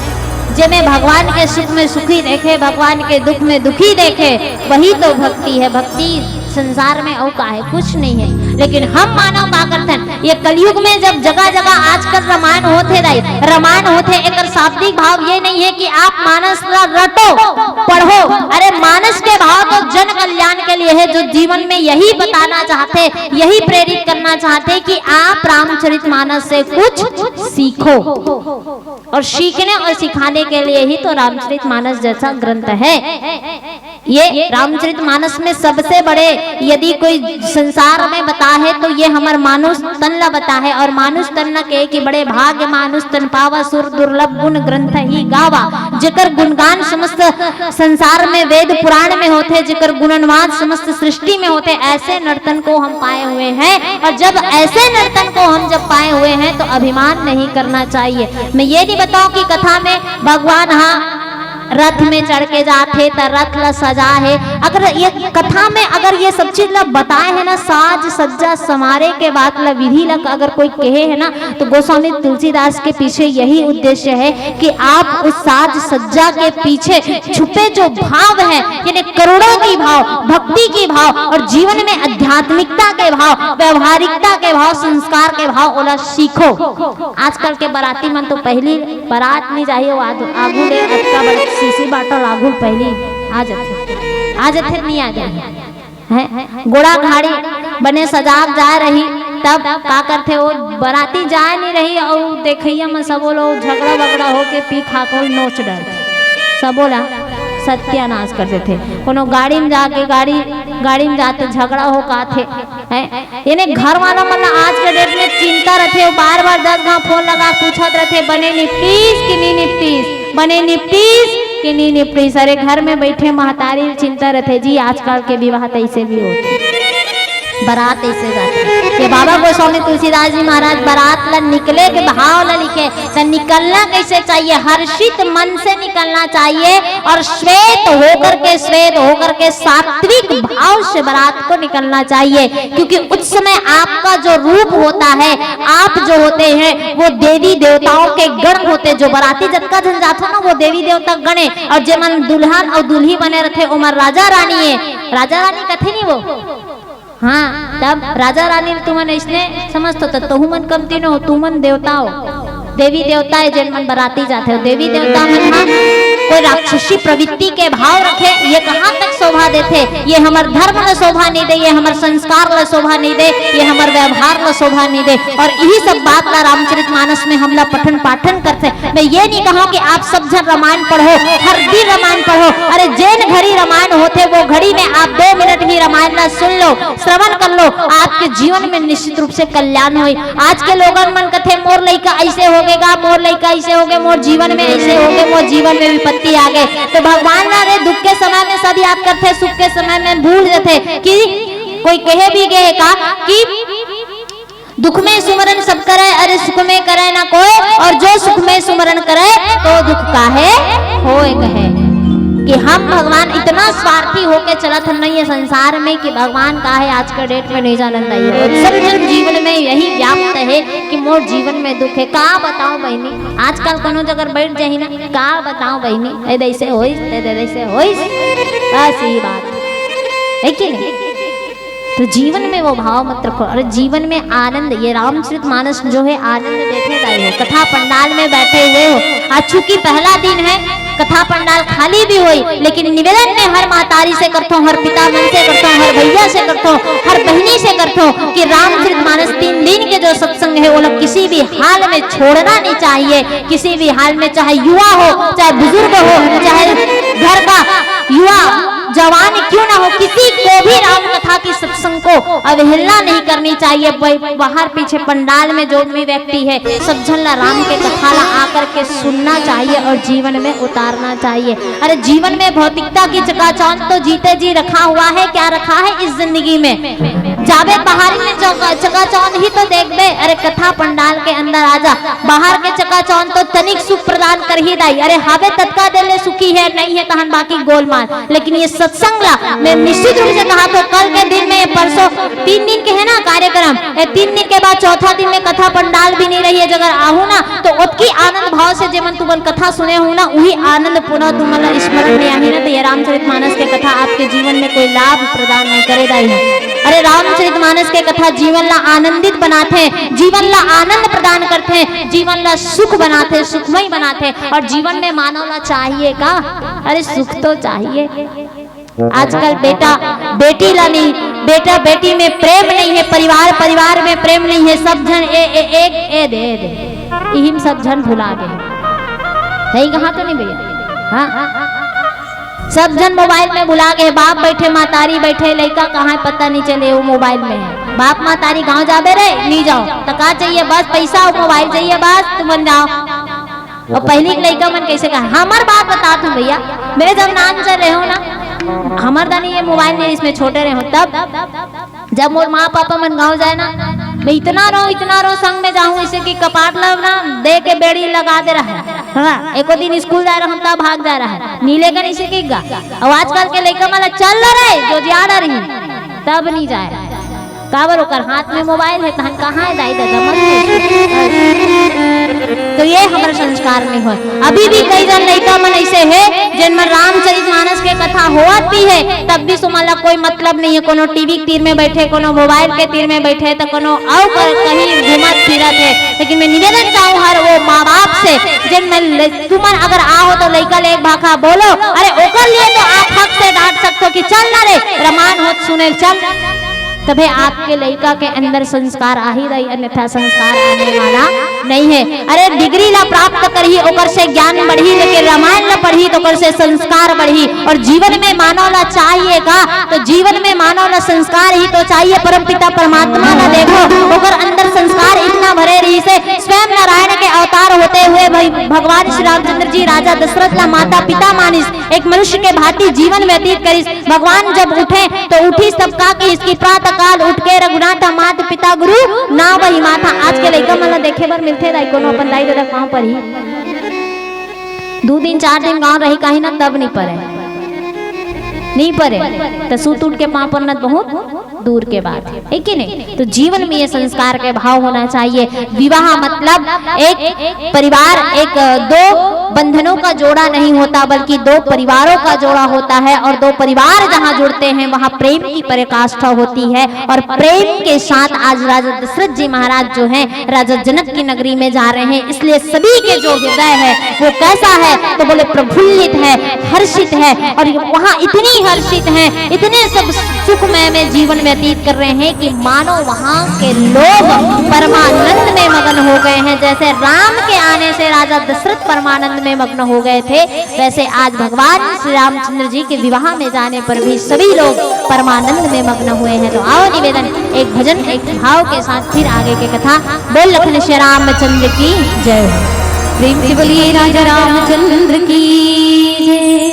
जेमे भगवान के सुख में सुखी देखे, भगवान के दुख में दुखी देखे, वही तो भक्ति है। भक्ति संसार में अउ का है? कुछ नहीं है। लेकिन हम मानव का करथन, ये कलयुग में जब जगह जगह आजकल रामायण होथे दाई, रामायण होथे, एकर शाब्दिक भाव ये नहीं है कि आप मानस ला रटो, पढ़ो। अरे मानस के भाव तो जन कल्याण के लिए है, जो जीवन में यही बताना चाहते, यही प्रेरित करना चाहते कि आप रामचरित मानस से कुछ सीखो। और सीखने और सिखाने के लिए ही तो रामचरित मानस जैसा ग्रंथ है। ये रामचरित मानस में सबसे बड़े यदि कोई संसार में बता है तो ये हमर मानुष तन ला बता है। और मानुष तन न कहे कि बड़े भाग्य मानुष तन पावा, सुर दुर्लभ गुण ग्रंथ ही गावा। जेकर गुणगान समस्त संसार में वेद पुराण में होथे, जेकर गुणानुवाद समस्त सृष्टि में होथे, ऐसे नर्तन को हम पाए हुए हैं। और जब ऐसे नर्तन को हम जब पाए हुए हैं तो अभिमान नहीं करना चाहिए। मैं ये नहीं बताऊं कि कथा में भगवान हाँ रथ में चढ़ के जाथे त रथ ला सजा है। अगर ये कथा में अगर ये सब चीज ला बताए है ना, साज सज्जा समारे के बात ला, विधि ला अगर कोई कहे है ना, तो गोस्वामी तुलसीदास के पीछे यही उद्देश्य है कि आप उस साज सज्जा के पीछे छुपे जो भाव है, यानी करुणा की भाव, भक्ति की भाव और जीवन में आध्यात्मिकता के भाव, व्यवहारिकता के भाव, संस्कार के भाव, ओला सीखो। आजकल के बराती मन तो पहली बरात नहीं जाही, वो आग-, आगू ले अतका बड़ शीशी बाटल आगू पहली आ जाथे, आ जाथे नहीं आ जाही, हैं? गोड़ा घाड़ी बने सजाग जा रही, तब का करथे, वो बराती जाए नहीं रही अउ देखइया में सबो लोग झगड़ा वगड़ा होके पी खा के नोच डरथे, सबो ला सत्यानाश कर देथे। कोनो गाड़ी में जाके गाड़ी गाड़ी में जाते झगड़ा हो काथे हैं। यानी घर वाला मन ला आज के डेट में चिंता रथे, वो बार बार दस घाव फोन लगा पूछत रथे, बने निपटीस कि नी निपटीस, बने निपटीस कि नी निपटीस। अरे घर में बैठे महतारी चिंता रथे जी, आजकल के विवाह तैसे भी होथे। बरात ऐसे जाथे। ये बाबा गोस्वामी तुलसीदास जी महाराज बरात ला निकले के भाव ला लिखे, तो निकलना कैसे चाहिए? हर्षित मन से निकलना चाहिए और श्वेत होकर के, श्वेत होकर के सात्विक भाव से बरात को निकलना चाहिए, क्योंकि उस समय आपका जो रूप होता है, आप जो होते हैं, वो देवी देवताओं के गण होते। जो बराती जतका झन जाथे ना, वो देवी देवता गण है। और जेमन दुल्हन और दुल्ही बने रथे, ओमन राजा रानी है। राजा रानी कथे नहीं वो, हाँ, तब राजा रानी ल तुमन अइसने समझथो, त तहू मन कमती न हो, तुमन देवता हो, देवी देवता है, जेन मन बराती जाथे हो, देवी देवता मन हा कोई राक्षसी प्रवृत्ति के भाव रखे, ये कहाँ तक शोभा देथे? ये हमर धर्म ल शोभा नहीं दे, ये हमर संस्कार ल शोभा नहीं दे, ये हमर व्यवहार ल शोभा नहीं दे। और यही सब बात ला रामचरित मानस में हमला पठन पाठन करथे। मैं ये नहीं कहूँ कि आप सब झन रामायण पढ़ो, हर दिन रामायण पढ़ो। अरे, जेन घड़ी रामायण होथे, वो घड़ी में आप दो मिनट भी रामायण ला सुन लो, श्रवण कर लो, आपके जीवन में निश्चित रूप से कल्याण होई। आज के लोगन मन कथे, "मोर लइका ऐसे हो गे गा, मोर लइका ऐसे हो गे, मोर जीवन में ऐसे हो गे, मोर जीवन में विपत्ति आ गे।" तो भगवान ला रे दुख के समय में सब याद करथे, सुख के समय में भूल जथे। कि कोई कहे भी गे हे का कि दुख में सुमरन सब करे, अरे सुख में करे ना कोई, और जो सुख में सुमरन करे, तो दुख काहे होए कहे। कि हम भगवान इतना स्वार्थी होके चलत हन नहीं ये संसार में कि भगवान काहे आज के डेट में नहीं जानन दाई। और सब जन जीवन में यही व्याप्त है कि मोर जीवन में दुख है। का बताओ बहिनी, आजकल कोनो जगह बैठ जाही ना, का बताओ बहिनी, ए दैसे होइस, ए दैसे होइस, बस यही बात है कि नहीं? तो जीवन में वो भाव मत रखो। अरे जीवन में आनंद, ये रामचरित मानस जो है आनंद देथे दाई हो। कथा पंडाल में बैठे हुए हो, आज चूंकि पहला दिन है, कथा पंडाल खाली भी होई, लेकिन निवेदन में हर महतारी से करथो, हर पिता मन से करथो, हर भैया से करथो, हर बहिनी से करथो कि रामचरित मानस तीन दिन के जो सत्संग है, वो लोग किसी भी हाल में छोड़ना नहीं चाहिए। किसी भी हाल में, चाहे युवा हो, चाहे बुजुर्ग हो, चाहे घर का युवा जवान क्यों ना हो, किसी को भी राम कथा की सत्संग को अवहेलना नहीं करनी चाहिए। ब-, बाहर पीछे पंडाल में जो भी व्यक्ति है, सब झन ला राम के कथा ला आकर के सुनना चाहिए और जीवन में उतारना चाहिए। अरे जीवन में भौतिकता की चकाचौंध तो जीते जी रखा हुआ है, क्या रखा है इस जिंदगी में? जाबे बाहर में चका-, चकाचौंध ही तो देखबे। अरे कथा पंडाल के अंदर आजा, बाहर के चकाचौंध तो तनिक सुख प्रदान कर ही दाई। अरे हाबे ततका देर ले सुखी है, नहीं है तहन बाकी गोलमाल। लेकिन ये सत्संग ला मैं निश्चित रूप से कहा तो कल के दिन में, ये परसों तीन दिन के है ना कार्यक्रम, ये तीन दिन के बाद चौथा दिन में कथा पंडाल भी नहीं रही है। अगर आहू ना तो ओतकी आनंद भाव से जेमन तुमन कथा सुने हो ना, वही आनंद पुनः तुमन ला स्मरण में आही ना, तो ये रामचरित मानस के कथा आपके जीवन में कोई लाभ प्रदान नहीं करे दाई। अरे रामचरित मानस के कथा जीवन ला आनंदित बनाथे, जीवन ला आनंद प्रदान करथे, जीवन ला सुख बनाथे, सुखमय बनाथे। और जीवन में मानव ला चाहिए का? अरे सुख तो चाहिए। आजकल बेटा बेटी ला नहीं, बेटा बेटी में प्रेम नहीं है, परिवार परिवार में प्रेम नहीं है, सब झन ए, ए, एक ए दे, ए दे, इहिम सब झन भुला गए। सही कहा तो नहीं भैया? हाँ, सब झन मोबाइल में भुला गए। बाप बैठे, महतारी बैठे, लइका कहाँ है पता नहीं चले, वो मोबाइल में है। बाप महतारी गांव जाबे रे, नहीं जाओ, तो का चाहिए? बस पैसा और मोबाइल चाहिए, बस तुमन जाओ। और पहली के लइका मन कैसे कहा, हमार बात बता तू भैया, मैं जब नान से रहे हूँ ना, हमार दानी ये मोबाइल में इसमें छोटे रहे हूँ, तब जब मोर माँ पापा मन गाँव जाए ना, मैं इतना रो, इतना रो, संग में जाहूँ, इसे कि कपाट लब ना दे के बेड़ी लगा दे रहा है ना। एको दिन स्कूल जा रहा हूँ, तब भाग जा रहा है, नीले का नहीं सीखेगा। और आजकल के लइका मन ला चल रहे जो ज्यादा रही, तब नहीं जाए। काबर ओकर हाथ में मोबाइल है, तहन कहाँ है दाई ददा, मत पूछ। तो ये हमर संस्कार नहीं होय। अभी भी कई जन लइका मन ऐसे है, जिन मन रामचरित मानस के कथा होवत भी है, तब भी सुमन ला कोई मतलब नहीं है। कोनो टीवी के तीर में बैठे, कोनो मोबाइल के तीर में बैठे, तो कोनो अउ कर कहीं घूमत फिरत है। लेकिन मैं निवेदन चाहूँ हर वो माँ बाप से, जिन मन ले-, तुमन अगर आहो तो लइका ले एक भाखा बोलो, अरे ओकर लिए तो आप हक से डांट सकते हो कि चल ना रे, रामायण होत सुने चल। तभे आपके लइका के अंदर संस्कार आही दाई, अन्यथा संस्कार आने वाला नहीं है। अरे, डिग्री ला प्राप्त करही, ओकर से ज्ञान बढ़ही, लेकिन रामायण ला पढ़ही, तो ओकर से संस्कार बढ़ही। और जीवन में मानव ला चाहिए का? तो जीवन में मानव ला संस्कार ही तो चाहिए। परमपिता परमात्मा ला देखो, ओकर अंदर संस्कार इतना भरे रहिसे। स्वयं नारायण के अवतार होते हुए भई-, भगवान श्री रामचंद्र जी राजा दशरथ ला माता पिता मानिस, एक मनुष्य के भांति जीवन व्यतीत करिस। भगवान जब उठे तो उठी सबका कि इसकी प्रातः काल उठ के रघुनाथ मात पिता गुरु नावहि माथा। आज के लइका मन ला देखे बर मिलथे दाई, कोनो अपन दाई ददा पाँव परही, दू दिन चार दिन गाँव रही काही ना, तब नहीं परे, नहीं परे, तो सूत उठ के पाँव परना बहुत दूर के बात है, है कि नहीं? तो जीवन में ये संस्कार के भाव होना चाहिए। विवाह मतलब एक परिवार, एक, अ, दो बंधनों का जोड़ा नहीं होता, बल्कि दो परिवारों का जोड़ा होता है। और दो परिवार जहाँ जुड़ते हैं, वहाँ प्रेम की पराकाष्ठा होती है। और प्रेम के साथ आज राजा दशरथ जी महाराज जो हैं, राजा जनक की नगरी में जा रहे हैं, इसलिए सभी के जो हृदय है, वो कैसा है? तो बोले, प्रफुल्लित है, हर्षित है। और वहाँ इतनी हर्षित हैं, इतने सब सुखमय में जीवन व्यतीत कर रहे हैं कि मानो वहाँ के लोग परमानंद में मगन हो गए हैं। जैसे राम के आने से राजा दशरथ परमानंद में मग्न हो गए थे, वैसे आज भगवान श्री रामचंद्र जी के विवाह में जाने पर भी सभी लोग परमानंद में मग्न हुए हैं। तो आओ निवेदन, एक भजन, एक भाव के साथ फिर आगे के कथा। बोल लखन श्री रामचंद्र की जय हो। प्रेम से बोलिए राजा रामचंद्र की जय।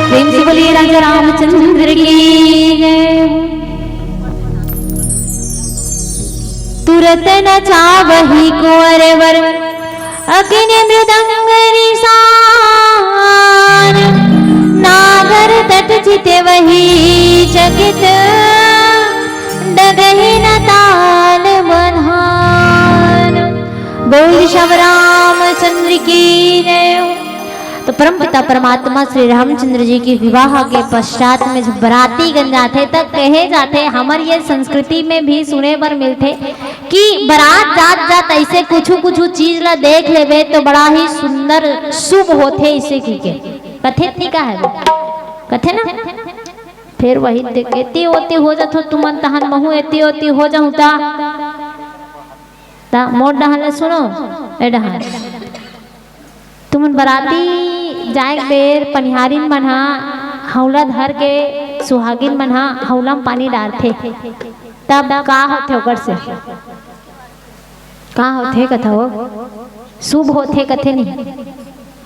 प्रेम से बोलिए राजा रामचंद्र की जय। तुरत नचावहि कुंवर वर अकिनि मृदंग निशान। नागर तट चितवहि चकित डगहि न ताल बन्हान। बोल सब रामचंद्र की जय। तो परमपिता परमात्मा श्री रामचंद्र जी के विवाह के पश्चात में जब बराती गण जाथे, तब कहे जाथे, हमर ये संस्कृति में भी सुने बर मिलथे कि बरात जात जात ऐसे कुछु कुछु चीज ला देख लेबे तो बड़ा ही सुंदर शुभ होथे, इसे कहिके कथे नहीं का है वो? कथे ना। फिर वही देख, एती ओती हो जाथो तुमन, तहन महू एती ओती हो जाहूं ता, ता मोर डहान ले सुनो, ए डहान। तुमन बराती जाए के बेर पनिहारिन मन हा हौला धर के सुहागिन मन हा हौला म पानी डारथे, तब का होथे ओकर से? का होथे कथा हो? शुभ होथे कथे नहीं?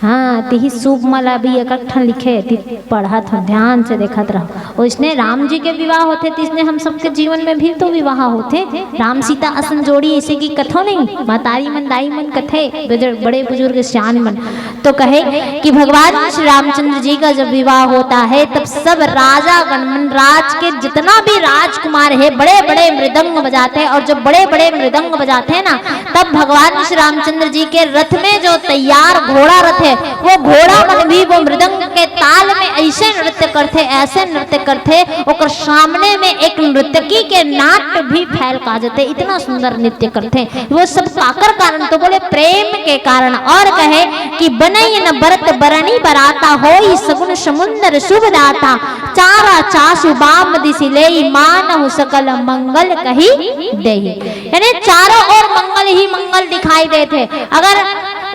हाँ, तिही शुभ म ला भी एक ठन लिखे, ती पढ़त हो, ध्यान से देखत रहो। ओइसने राम जी के विवाह होथे, तिसने हम सबके जीवन में भी तो विवाह होथे। राम सीता असन जोड़ी, इसे की कथो नहीं, महतारी मन, दाई मन कथे, बजर-, बड़े बुजुर्ग सियान मन तो कहे कि भगवान श्री रामचंद्र जी का जब विवाह होता है, तब सब राजा गण मन, राज के जितना भी राजकुमार है, बड़े बड़े मृदंग बजाते हैं। और जब बड़े बड़े मृदंग बजाते हैं ना, तब भगवान श्री रामचंद्र जी के रथ में जो तैयार घोड़ा रथ है, वो घोड़ा मन भी वो मृदंग के ताल में ऐसे नृत्य करथे, ऐसे नृत्य करथे, ओकर सामने में एक नर्तकी के नाट्य भी फैल का जथे, इतना सुंदर नृत्य करथे। वो सब काकर कारण? तो बोले प्रेम के कारण। और कहे कि बनई न बरत बरनी बराता, होई सगुन समुंदर शुभ दाता, चारा चासु बाम दिसि लेई, मानहु सकल मंगल कही देई। यानी चारों ओर मंगल ही मंगल दिखाई देथे। अगर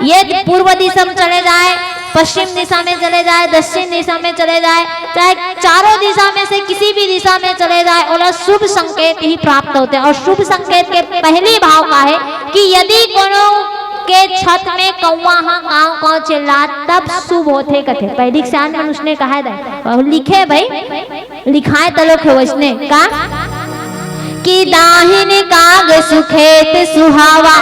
ये पूर्व दिशा में चले जाए, पश्चिम दिशा में चले जाए, दक्षिण दिशा में चले जाए, चाहे चारों दिशा में से किसी भी दिशा में चले जाए, ओला शुभ संकेत ही प्राप्त होथे। और शुभ संकेत के पहली भाव का है कि यदि कोनो के छत में कौवा हा कांव कांव चिल्लात, तब शुभ होथे कथे। पहली किसान मन उसने कहा है, और लिखे भाई, लिखाए तलोक है वैसने का कि दाहिन काग सुखेत सुहावा।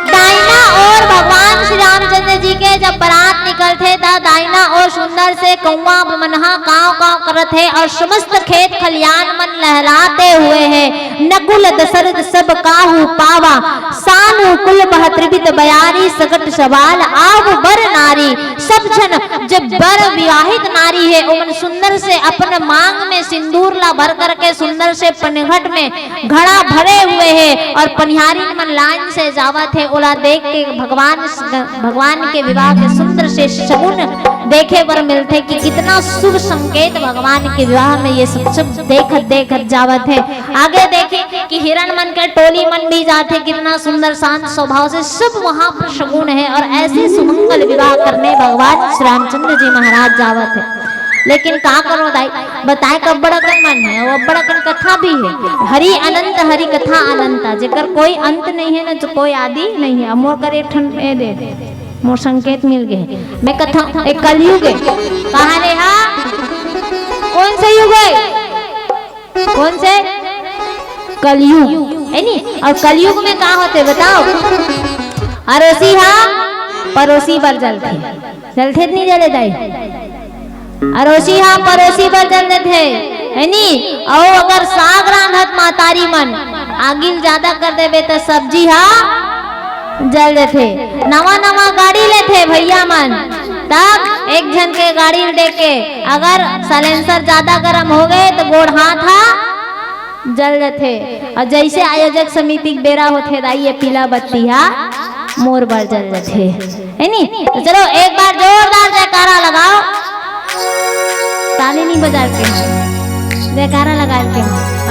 दाहिना ओर भगवान श्री रामचंद्र जी के जब बरात निकलथे, त दाहिना ओर सुंदर से कौवा मनहा कांव कांव करत है और समस्त खेत खलियान मन लहराते हुए है। नकुल दशरथ सब काहू पावा, सानुकूल बह त्रिविध बयारी, सकट सवाल आव बर नारी। सब झन, जब बर विवाहित नारी है, ओमन सुंदर से अपन मांग में सिंदूर ला भर करके सुंदर से पनघट में घड़ा भरे हुए है और पनिहारी मन लाइन से जावत है। ओला देख के भगवान, भगवान के विवाह के सुंदर से शगुन देखे बर मिलथे कि कितना शुभ संकेत भगवान के विवाह में ये सब, सब देखत देखत जावत है। आगे देखे कि हिरण मन के टोली मन भी जाथे, कितना सुंदर शांत स्वभाव से, सब वहां पर शगुन है और ऐसे सुमंगल विवाह करने भगवान श्री रामचंद्र जी महाराज जावत है। लेकिन का करो दाई, बताए क अब्बड़ अकन मन है, वो अब्बड़ अकन कथा भी है। हरि अनंत हरि कथा अनंता, जेकर कोई अंत नहीं है ना, जो कोई आदि नहीं है। अब मोर कर एक ठन ए दे, मोर संकेत मिल गए। मैं कथा एक कलयुग है। कहाँ रे हा? कौन सा युग है? कौन से? कलयुग है नी। और कलयुग में का होथे बताओ? अरोसी हा परोसी बर जलथे, जलथे त नहीं जले दाई? अरोसी हा परोसी बर जल देथे, है नी। और अगर साग रांधत मातारी मन आगिल ज्यादा कर देबे त सब्जी हा जल देथे। नवा नवा गाड़ी लेथे भैया मन, तब एक झन के गाड़ी ल देख के अगर साइलेंसर ज्यादा गरम हो गए तो गोड़ हाथ हा जल जथे। और जैसे आयोजक समिति के बेरा होथे दाई, ये पीला बत्ती हा मोर बर जल जथे, है नी? तो चलो एक बार जोरदार जयकारा लगाओ, ताली नहीं बजा के, जयकारा लगा के।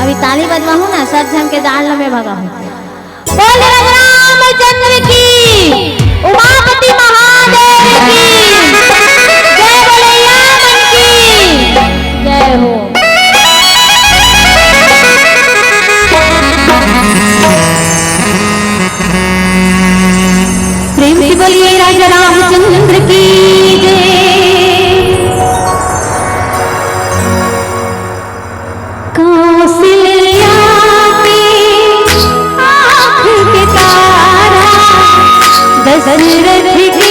अभी ताली बजवाहूँ ना, सब झन के जाल में भगाहूँ। बोल रामचंद्र की, उमापति महादेव की जय, बोलैया मन की जय हो। प्रेम से बोलिए राजा रामचंद्र की जय। कौशल्या के आँख के तारा, दशरथ के